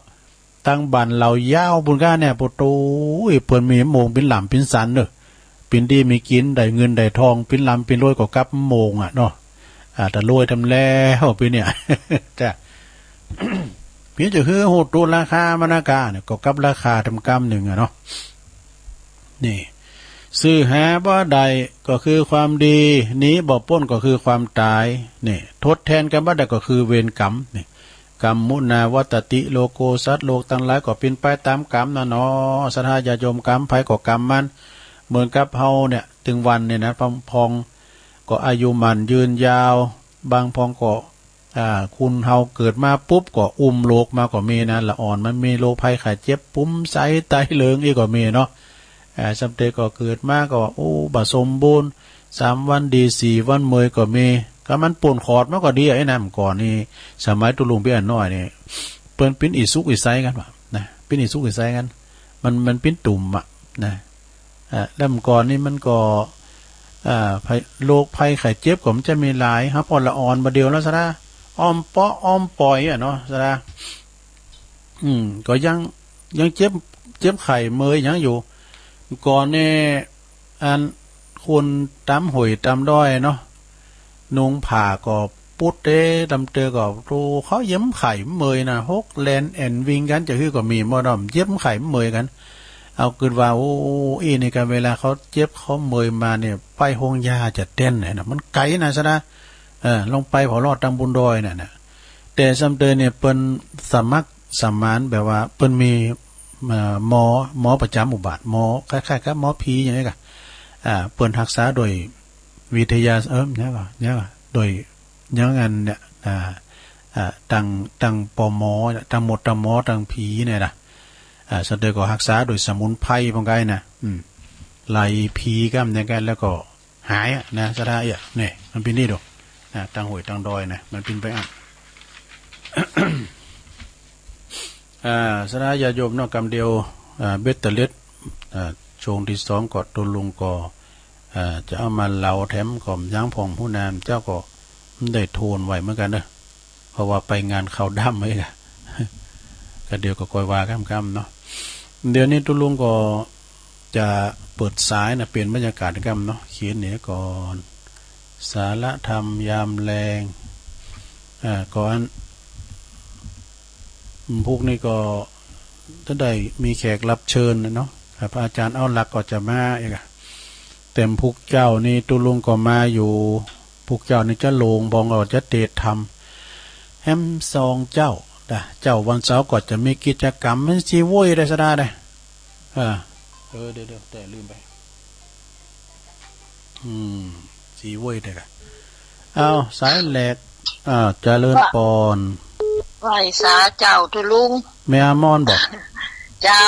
ตางบ้านเหล่ายาวปุ้นก้าเนี่ย ปุโต้ย เปิ้นมีมะม่วงเป๋นหล่ำเป๋นสันเน้อ เป๋นดีมีกิ๋น ได้เงินได้ทอง เป๋นหล่ำเป๋นรวยก็กับมะม่วงอะเนาะ อ่า แต่รวยแถมแล้วปี๋เนี่ย จ้ะ เปียงจะหื้อฮู้ตั๋วราคามันนะก้าเนี่ย ก็กับราคาแถมกำนึ่งอะเนาะ นี่ ซื้อหาบ่ได้ก็คือความดี หนีบ่ป๊นก็คือความต๋าย นี่ ทดแทนกั๋นบ่ได้ก็คือเวรกรรม นี่ กัมมุนาวัตติโลโก สัตว์โลกตังหลายก็เป๋นไปต๋ามกรรมน่ะเนาะ ศรัทธาญาติโยม กรรมใผก็กรรมมัน เหมือนกับเฮาเนี่ย ตึงวันเนี่ยนะ บางพ่องก็อายุหมั้นยืนยาว บางพ่องก็ อ่า คนเฮาเกิดมาปุ๊บก็อุ้มโรคมาก็มีนะ ละอ่อนมันมีโรคภัยไข้เจ็บ ปุ้มใสไตเหลิงอี้ก็มีเนาะ อ่า ซ้ำเตอก็เกิดมาก็ โอ้ บ่สมบูรณ์ สามวันดีสี่วันเมยก็มี ก็มันป่นขอดมาก็ดีอะ ไอ้นั่นก่อนนี่ สมัยตุ๊ลุงปี้อันน้อยนี่ เปิ้นปิ้นอี่สุกอี่ใสกั๋นว่ะ นะ ปิ้นอี่สุกอี่ใสกั๋น มัน มันปิ้นตุ่มอะ นะ อ่า แล้วเมื่อก่อนนี่มันก็ อ่า ภัย โรคภัยไข้เจ็บก็มันจะมีหลาย ฮะ พอละอ่อนบ่าเดี่ยวแล้วซะนะ อ้อมเปาะอ้อมป่อยอะเนาะ ซะนะ อืม ก็ยัง ยังเจ็บ เจ็บไข้เมยหยังอยู่ ก่อนนี่ อัน คนต๋ามห้วยต๋ามดอยเนาะ นุงผ้าก็ปุ๊ดเต๊ ต๋ามเตอก็ โธ่ เขาเย็บไข้เมยนะ หกแล่นแอ่นวิ่งกั๋น จะหื้อก็มีบ่เนาะ เย็บไข้เมยกั๋น เอากึ๊ดว่า โอ้ อี้นี่กะ เวลาเขาเจ็บเขาเมยมาเนี่ย ไปโฮงยาจะแต๊นไหนนะ มันไก๋นะ ซะนะ เออ ลองไปผ่อลอดตางบนดอยน่ะนะ แต่ซ้ำเตอเนี่ย เปิ้นสมัครสมานแบบว่า เปิ้นมี เอ่อ หมอ หมอประจ๋ำหมู่บ้าน หมอคล้ายๆ กับหมอผีอย่างนี้ก่ะ อ่า เปิ้นฮักษาโดยวิทยา เออ เนี่ยก่ะ เนี่ยก่ะ โดย อย่างอันเนี่ย อ่า อ่า ตัง ตังปอมอเนี่ย ตังหมดตังหมอตังผีเนี่ยนะ อ่า สะเดอก็ฮักษาโดยสมุนไพรป้องกั๋นนะ อืม ไล่ผีก้ำอย่างกั๋น แล้วก็หายอะนะ ศรัทธาเอี้ย เนี่ย มันเป๋นนี่ดู นะ ตังห้วยตังดอยนะ มันเป๋นไปอ่ะ อ่า ศรัทธาญาติโยมเนาะ กำเดียว อ่า เบ็ดเตอร์เล็ด อ่า ช่วงตี้สองก็ตุ๊ลุงก็ อ่า จะเอามาเล่าแถมก็ยังพ่อง ฮู้นานเจ้าก็ได้โทนไว้เหมือนกั๋นเนาะ เพราะว่าไปงานเข้าด้ำไว้กะ กำเดียวก็ก้อยว่าก้ำๆ เนาะ เดี๋ยวนี้ตุ๊ลุงก็จะเปิดสายนะ เปลี่ยนบรรยากาศก้ำเนาะ เขียนเนี่ยก่อน สาระธรรมยามแลง อ่า ก่อน อืม พุกนี้ก็จะได้มีแขกรับเชิญนะเนาะ ครับ พระอาจารย์เอาลักษณ์ก็จะมาอีกอะ แต่พุกเจ๊านี่ตุ๊ลุงก็มาอยู่ พุกเจ๊านี่จะโล่ง บ่องก็จะเตศน์ธรรม แหมสองเจ๊า นะ เจ๊าวันเสาร์ก็จะมีกิจกรรม มันสี่โว้ยได้ศรัทธาได้ อ่า เออ เดี๋ยวๆ แต่ลืมไป อืม สี่โว้ยได้กะ เอา สายแรก อ่า เจริญปอน ไหว้สาเจ้าตุ๊ลุง แม่อามอนบ่ เจ้า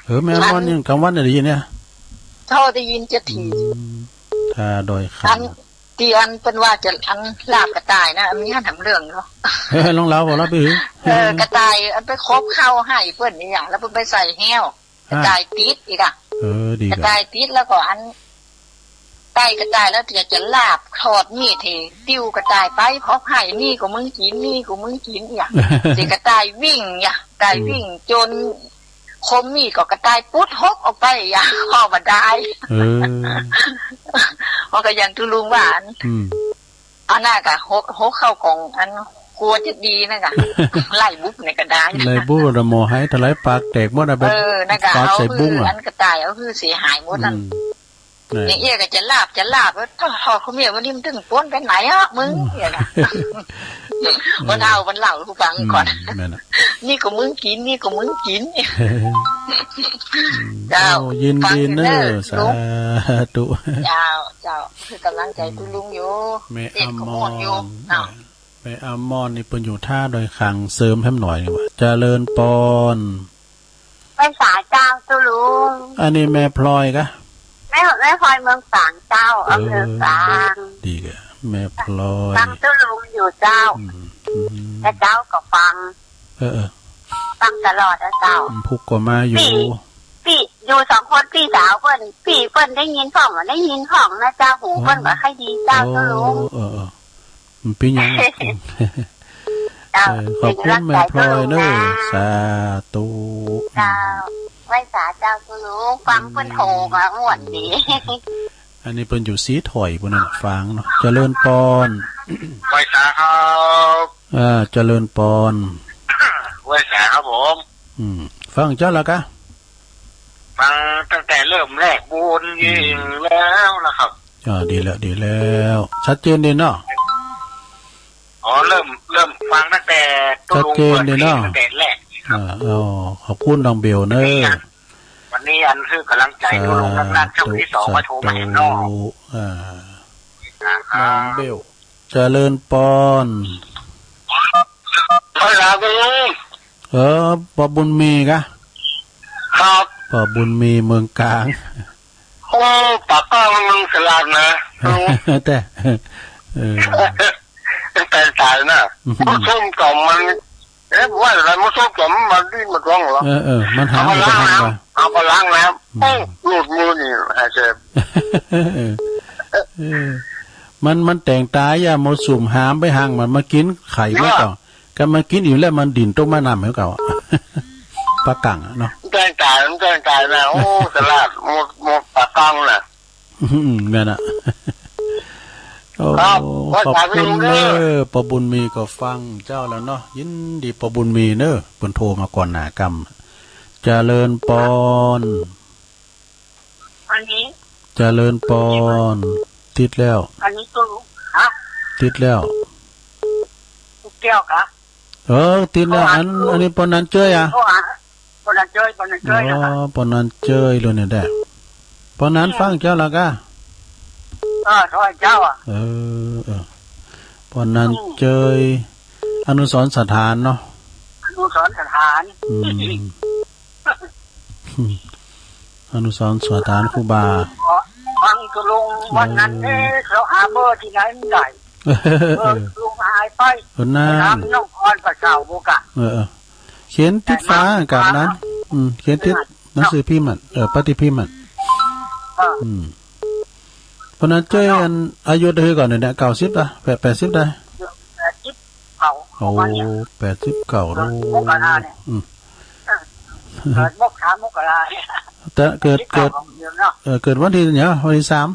เออ แม่อามอน อัน ยังกลางวันได้ยินเนี่ย เจ้าได้ยินจะถี่ อืม ท่าดอย อั ขั น ตี้อันเปิ้นว่าจะอันลาบกระต่ายนะ มีหั้นแหมเรื่องเนาะ เออ ลองเล่าบ่ เล่าไปหื้อ เออ กระต่ายอันไปขบเข้าให้เปิ้นนี่หยัง แล้วเปิ้นไปใส่แฮ้ว กระต่ายติดอีกอะ เออ ดี กระต่ายติด แล้วก็อัน ใต้กระต่ายแล้วจะ จะลาบ ถอดมีดให้ ติ้วกระต่ายไป ขบให้ นี่ก็มึงกิ๋น นี่ก็มึงกิ๋น อีหยัง เสียกระต่ายวิ่ง อีหยัง กระต่ายวิ่ง อืม จ๋นคมมีดก็กระต่ายปุ๊ดหกออกไป อีหยัง พ่อบ่ได้ เออ มันก็อย่างตุ๊ลุงว่าอัน อืม อันนั้นกะ หก หกเข้ากล่อง อันกลัวจะดีนั่นกะ ไล่บุบในกระดาษ ไล่บุบ แล้วหมอหายถลายปากแตกหมดอะ เออ นั่นกะ ปากใส่บุ้งอะ เอาหื้ออันกระต่าย เอาหื้อเสียหายหมดนั่น อืม อย่างเอี้ยก็จะลาบ จะลาบ แล้ว โธ่ โธ่ เขาเมียวันนี้มันถึงป้นไปไหนอะมึง เนี่ยนะ เออ มันเอา มันเล่าให้ฟังก่อน อืม แม่นอะ นี่ก็มึงกิ๋น นี่ก็มึงกิ๋น เจ้า โอ้ ยินดีเน้อ ฟังอยู่เน้อ สาธุ เจ้า เจ้า หื้อกำลังใจ๋ตุ๊ลุงอยู่ แม่อามอน เจ้า แม่อามอนนี่เปิ้นอยู่ท่าดอยขัง เสริมแหมหน่อยนี่ว่า เจริญปอน ไหว้สาเจ้าตุ๊ลุง อันนี้แม่พลอยกะ แม่ แม่พลอยเมืองฝางเจ้า เออ อำเภอฝาง ดีกะ แม่พลอย ฟังตุ๊ลุงอยู่เจ้า อืม อืม แต่เจ๊าก็ฟัง เออ เออ ฟังตลอดนะเจ้า อืม พุกก็มาอยู่ ปี้ ปี้อยู่สองคน ปี้สาวเปิ้น ปี้เปิ้นได้ยินพ่อง ได้ยินพ่องนะเจ้า หูเปิ้นก็ค่อยดีเจ้า อ๋อ ตุ๊ลุง เออ เออ มันเป๋นหยัง เจ้า เออ ขอบคุณแม่พลอยเน้อ เป๋นกำลังใจ๋ตุ๊ลุงนะ สาธุ เจ้า ไหว้สาเจ้าตุ๊ลุง ฟังเปิ้นโทรมาม่วนดี อันนี้เปิ้นอยู่สีถ้อยปู้นนั่นน่ะ ฟังเนาะ เจริญปอน ไหว้สาครับ อ่า เจริญปอน ไหว้สาครับผม อืม ฟังเจ้าละกะ ฟังตั้งแต่เริ่มแรกบุญยิ่งแล้วนะครับ อ่า ดีแล้ว ดีแล้ว ชัดเจนดีเนาะ อ๋อ เริ่ม เริ่มฟังตั้งแต่ตุ๊ลุง ชัดเจนดีเนาะ เปิดเพลงตั้งแต่แรกครับ อ่า อ๋อ ขอบคุณน้องเบลเน้อ วันนี้อันหื้อกำลังใจ๋ตุ๊ลุงนักๆ ช่องตี้สองมาโทรมาแหมเนาะ สาธุ อ่า ครับ น้องเบล เจริญปอน ไหว้สาตุ๊ลุง เออ ป้อบุญมีกะ ครับ ป้อบุญมีเมืองกลาง โอ้ ปากก้างเมืองสลาดนะ แต่ เออ แต่ต๋ายนะ อืม มดส้มจ๋อมมัน เอ๊ะ ว่าอะไร มดส้มจ๋อมมันดิ้นมาท้องเหรอ เออ เออ มันหา เอามาล้างน้ำ เอามาล้างน้ำ อืม โอ้ หลุดมือนี่ หายเจ็บ เออ เออ มัน มันแต่งต๋ายอะ มดส้มหามไปหังมัน มากิ๋นไข่มันก่อ ก็มันกิ๋นอิ่มแล้วมันดิ่นตกแม่น้ำหื้อเก่าอะ ปากก้างอะเนาะ มันแกล้งต๋าย มันแกล้งต๋ายนะ โอ้ สลาด มด มดปากก้างน่ะ อืม แม่นอะ โอ้ ครับ ขอบคุณเน้อ ป้อบุญมีก็ฟังเจ้าแล้วเนาะ ยินดีป้อบุญมีเน้อ เปิ้นโทรมาก่อนหน้ากำ เจริญปอน อันนี้ เจริญปอน ติดแล้ว อันนี้ก็ ฮะ ติดแล้ว แก้วกะ เออ ติดแล้ว อัน อันนี้ปอนันเจยอะ ปอนันเจย ปอนันเจย อ๋อ นะครับ ปอนันเจยเลยเนี่ยแหละ ปอนันฟังเจ้าละกะ เออ ถ้อยเจ้าอะ เออ เออ วันนั้น อืม เจยอนุสรณ์สถานเนาะ อนุสรณ์สถาน อืม อนุสรณ์สถานครูบา ฟังตกลงวันนั้น เออ เอ๊ะ เขาหาเบอร์ตี้ไหนมันได้ เบอร์ตกลงหายไป เออ นั่น ไปถามน้องออนประเสาบ่กะ เออ เออ เขียนติดฝา เขียนติดฝา กาบนั้น อืม เขียนติด เออ หนังสือพิมพ์อะ เออ ปฏิพิมพ์อะ เออ อืม วันนั้นเจยอัน อายุเท่าใดก่อนเนี่ย เก้าสิบละ แปด แปดสิบละ แปดสิบเก้า โอ้ ประมาณเนี่ย แปดสิบเก้า เกิดมกราเนี่ย อืม เกิดมก สามมกราเนี่ย แต่เกิด แปดสิบเก้า เกิด ของเดือนเนาะ เออ เกิดวันตี้เนี่ย วันตี้สาม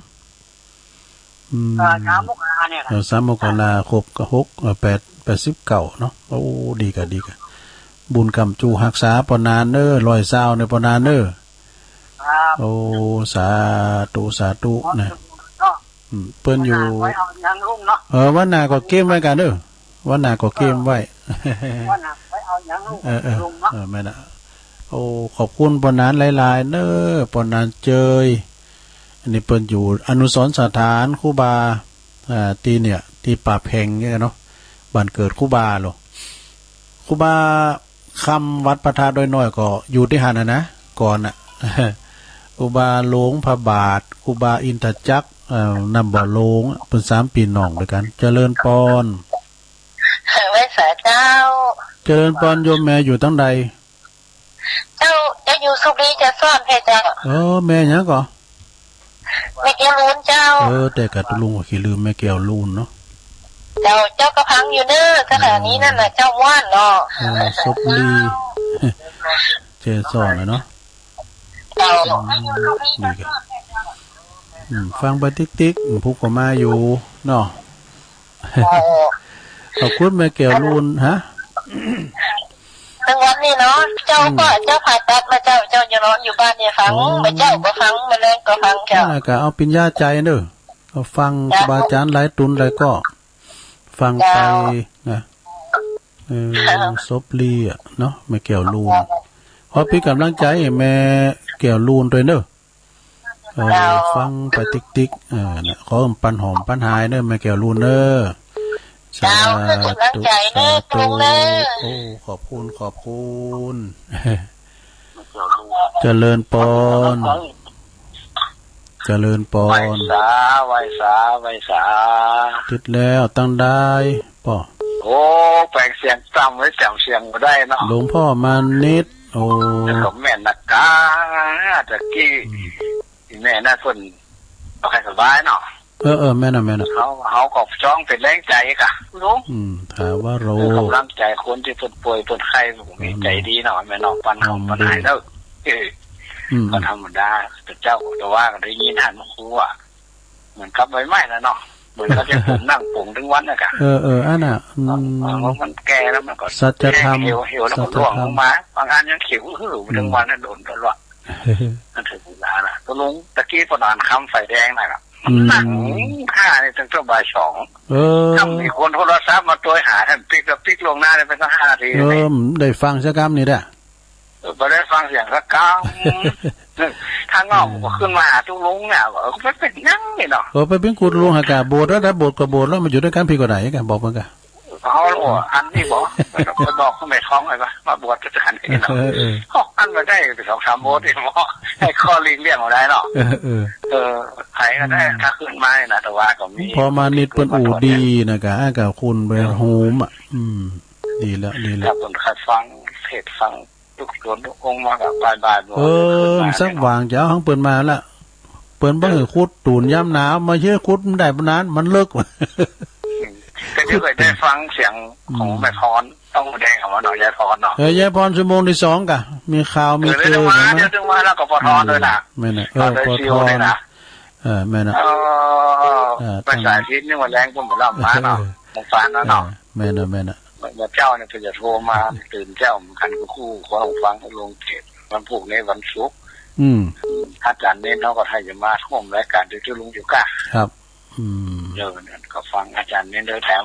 อืม เออ สามมกราเนี่ยนะ เออ สามมกรา ครบก็หก เออ แปด แปดสิบเก้าเนาะ โอ้ ดีกะ ดีกะ บุญกำจู๋ฮักษาป้อนานเน้อ ร้อยซาวเนี่ยป้อนานเน้อ ครับ โอ้ สาธุ สาธุนะ เนาะ อืม เปิ้นอยู่ วันหน้าไว้เอาหยังลุงเนาะ เออ วันหน้าก็เก็บไว้กั๋นเน้อ วันหน้าก็เก็บไว้ เออ วันหน้าไว้เอาหยังลุง เออ เออ ลุงเนาะ เออ แม่นละ โอ้ ขอบคุณป้อนานหลายๆ เน้อ ป้อนานเจย อันนี้เปิ้นอยู่อนุสรณ์สถานครูบา อ่า ตี้เนี่ย ตี้ป่าแพงเนี่ยเนาะ บ้านเกิดครูบาโล ครูบาคำวัดพระธาตุดอยน้อยก็อยู่ตี้หั้นน่ะนะ ก่อนน่ะ ครูบาหลวงพระบาท ครูบาอินทจักร เอ่อ น้ำบ่อโลง เปิ้นสามปี้น้องตวยกั๋น เจริญปอน ไหว้สาเจ้า เจริญปอน โยมแม่อยู่ตังใด เจ้า เจ้าอยู่สุรีจะซ่อนแท้เจ้า เออ แม่หยังก่อ แม่แก้วลูนเจ้า เออ แต่กะตุ๊ลุงก็ขี้ลืมแม่แก้วลูนเนาะ เจ้า เจ้าก็ฟังอยู่เน้อ สถานีนั่นน่ะ เออ เจ้าม่วนเนาะ เออ สบลี เจซ่อนน่ะเนาะ เจ้า อืม นี่กะ อืม ฟังไปติ๊กๆ อืม ผู้ก็มาอยู่เนาะ เจ้า ขอบคุณแม่แก้วลูน ฮะ ตึงวันนี้เนาะ เจ้าก็ อืม เจ้าผ่าตัดมาเจ้า เจ้าอยู่นอนอยู่บ้านเนี่ยฟัง อ๋อ มื้อเจ๊าก็ฟัง มื้อแลงก็ฟังเจ้า นั่นแหละกะเอาปิญญาใจ๋เน้อ ก็ฟัง เจ้า ครูบาอาจ๋ารย์หลายตุ๊นหลายก้อ ฟังไป เจ้า นะ เออ เจ้า สบลีอะเนาะ แม่แก้วลูน เจ้า ขอเป๋นก๋ำลังใจ๋แม่แก้วลูนตวยเน้อ เออ เจ้า ฟังไปติ๊กๆ เออ เนี่ย ขอหื้อปันหอมปันหายเน้อ แม่แก้วลูนเน้อ เจ้า สาธุ ขอก๋ำลังใจ๋เน้อ สาธุ ลุงเน้อ โอ้ ขอบคุณ ขอบคุณ เจริญปอน เจริญปอน ไหว้สา ไหว้สา ไหว้สา ติดแล้ว ตังใดป้อ โอ้ แป๋งเสียงต่ำไว้ จ๋ำเสียงบ่ได้เนาะ หลวงพ่อมานิด โอ้ แต่ก็แม่นนะกา ตะกี้ อืม อีแม่น่ะเปิ้นบ่ค่อยสบายเนาะ เออ เออ แม่นน่ะ แม่นน่ะ เฮา เฮาก็จ้องเป๋นแฮงใจ๋กะ ลุง อืม ถาวโร เออ ก๋ำลังใจ๋คนตี้เปิ้นป่วยเปิ้นไข้ มีใจ๋ดีเนาะ แม่น้องปันหอมปันหายเน้อ เออ อืม ก็ธรรมดา แต่เจ้าก็ว่าก็ได้ยินหันครูอะ เหมือนกับใบไม้น่ะเนาะ เหมือนกับจะปลูกนั่งปลูกตึงวันน่ะกะ เออ เออ อันน่ะ อืม เออ มันแก่แล้วมันก็ สัจธรรม เหี่ยว เหี่ยวแล้วมันร่วงลงมา สัจธรรม บางอันยังเขียวอื้อหือ อืม ตึงวันน่ะโดนตลอด มันถึงเวลาน่ะ ตกลงตะกี้ป้อนานค่ำไฟแดงน่ะ อืม นั่งท่านี่ตั้งแต่บ่ายสอง เออ ถ้ามีคนโทรศัพท์มาตวยหา หันปิ๊กก็ปิ๊กล่วงหน้าได้ไปตั้งห้านาที เออ ได้ฟังสักกำนี่แหละ เออ บ่ได้ฟังเสียงสักกำ ถ้าเงาะ อืม ก็ขึ้นมาหาตุ๊ลุงเนี่ย เออ มันเป๋นหยังนี่เนาะ เออ ไปเป๋นกุฏิลุงหากะ บวชแล้วนะ บวชก็บวชแล้ว มาอยู่ตวยกั๋นพี้ก็ได้กะ บอกเปิ้นกะ เอาละ อันนี้บอก ไปบอกแม่ท้องเลยว่า มาบวชตวยกั๋นนี่เนาะ เออ เออ อันมาได้สองสามโบสถ์นี่บอก ให้ข้อหลีกเลี่ยงมาได้เนาะ เออ เออ เออ ใผก็ได้ อืม ถ้าขึ้นมานี่นะ แต่ว่าก็มี พอมานิดเปิ้นอู้ดีนะกะ กะคุณไปโฮมอะ อืม ดีแล้ว ดีแล้ว ถ้าเปิ้นคัดฟังเทศน์ฟัง ตุ๊กตนตุ๊กองค์มาก็บ่ายๆ บ่ เออ สักหว่างจะเอาของเปิ้นมาละ เปิ้นบ่หื้อขุดตูนยามหนาว มาเยียะขุดมันได้บ่นาน มันเลิก อืม แต่เดี๋ยวก็ได้ฟังเสียงของ อืม แม่พร ต้องแดงออกมาหน่อย ยายพรเนาะ เออ ยายพรชั่วโมงตี้สองกะ มีข่าว มี เออ เจอ เดี๋ยวมา มา เดี๋ยวมาแล้วก็ปอทอนด้วยนะ อืม แม่นน่ะ เออ ปอทอน เออ แม่นน่ะ เออ เออ ไปสายอาทิตย์นี่วันแรงผมไปล่ำมาเนาะ เออ หมู่บ้านแล้วเนาะ เออ แม่นน่ะ แม่นน่ะ เมื่อเจ้าเนี่ยเปิ้นจะโทรมา ตื่นเจ้าเหมือนกั๋น ก็คู่ขอฟังลงเทศน์ วันพูกนี้วันศุกร์ อืม อาจ๋ารย์เน้นเขาก็ถ้าจะมาร่วมรายก๋านตวยตุ๊ลุงอยู่ก้า ครับ อืม เออ นั่นก็ฟังอาจ๋ารย์เน้นเด้อแถม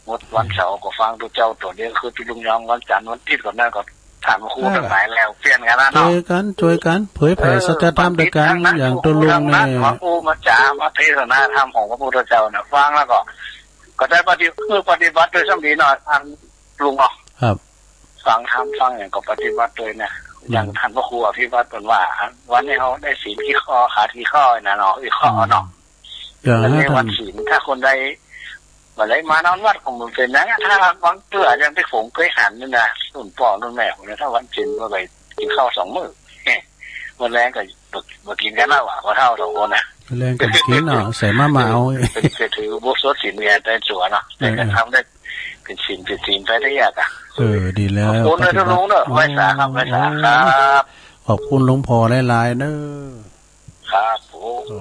หมดวันเสาร์ก็ฟังตุ๊เจ้าตั๋วเดียว คือตุ๊ลุงยอง วันจันทร์วันอาทิตย์ก็นั่นก็ถามครู เออ ตังหลายแล้ว เปลี่ยนกั๋นนะเนาะ จ้วยกั๋น จ้วยกั๋น เผยแผ่ เออ สัจธรรมตวยกั๋น บางทีทั้งนั้น อย่างตุ๊ลุงเนี่ย มาอู้มาจ๋า มาเทศนาธรรมของพระพุทธเจ้าน่ะ ฟังแล้วก็ ก็ได้ปฏิ คือปฏิบัติตวยซ้ำดีเนาะ อันลุงเนาะ ครับ ฟังธรรมฟังหยังก็ปฏิบัติตวยนะ อืม อย่างท่านพระครูอภิวัตรเปิ้นว่า วันนี้เฮาได้ศีลกี่ข้อ ขาดกี่ข้อนะเนาะ วิเคราะห์เอาเนาะ อืม อย่าง แล้วใน นั้น วันศีล ถ้าคนใด บ่ได้มานอนวัดก็บ่เป๋นหยัง ถ้าบางเตื้ออย่างตี้ผมเกยหันนี่นะ รุ่นป้อรุ่นแม่ผมเนี่ย ถ้าวันศีลบ่ได้กิ๋นข้าวสองมื้อ มื้อแลงก็บ่ บ่กิ๋นกั๋นแล้วอะ พ่อเฒ่าสองคนน่ะ มื้อแลงก็บ่กิ๋นเนาะ ใส่มาม่าเอา เออ เป๋น เป๋นถืออุโบสถศีลเนี่ยได้ตั๋วเนาะ เออ แต่ก็ทำได้เป๋นศีล เป๋นศีลไปได้ยากอะ เออ ดีแล้ว ขอบคุณนะ ปฏิบัติ ลุงเนาะ โอ้ ไหว้สาครับ ไหว้สาครับ ขอบคุณหลวงพ่อหลายๆ เนาะ ครับผม โอ้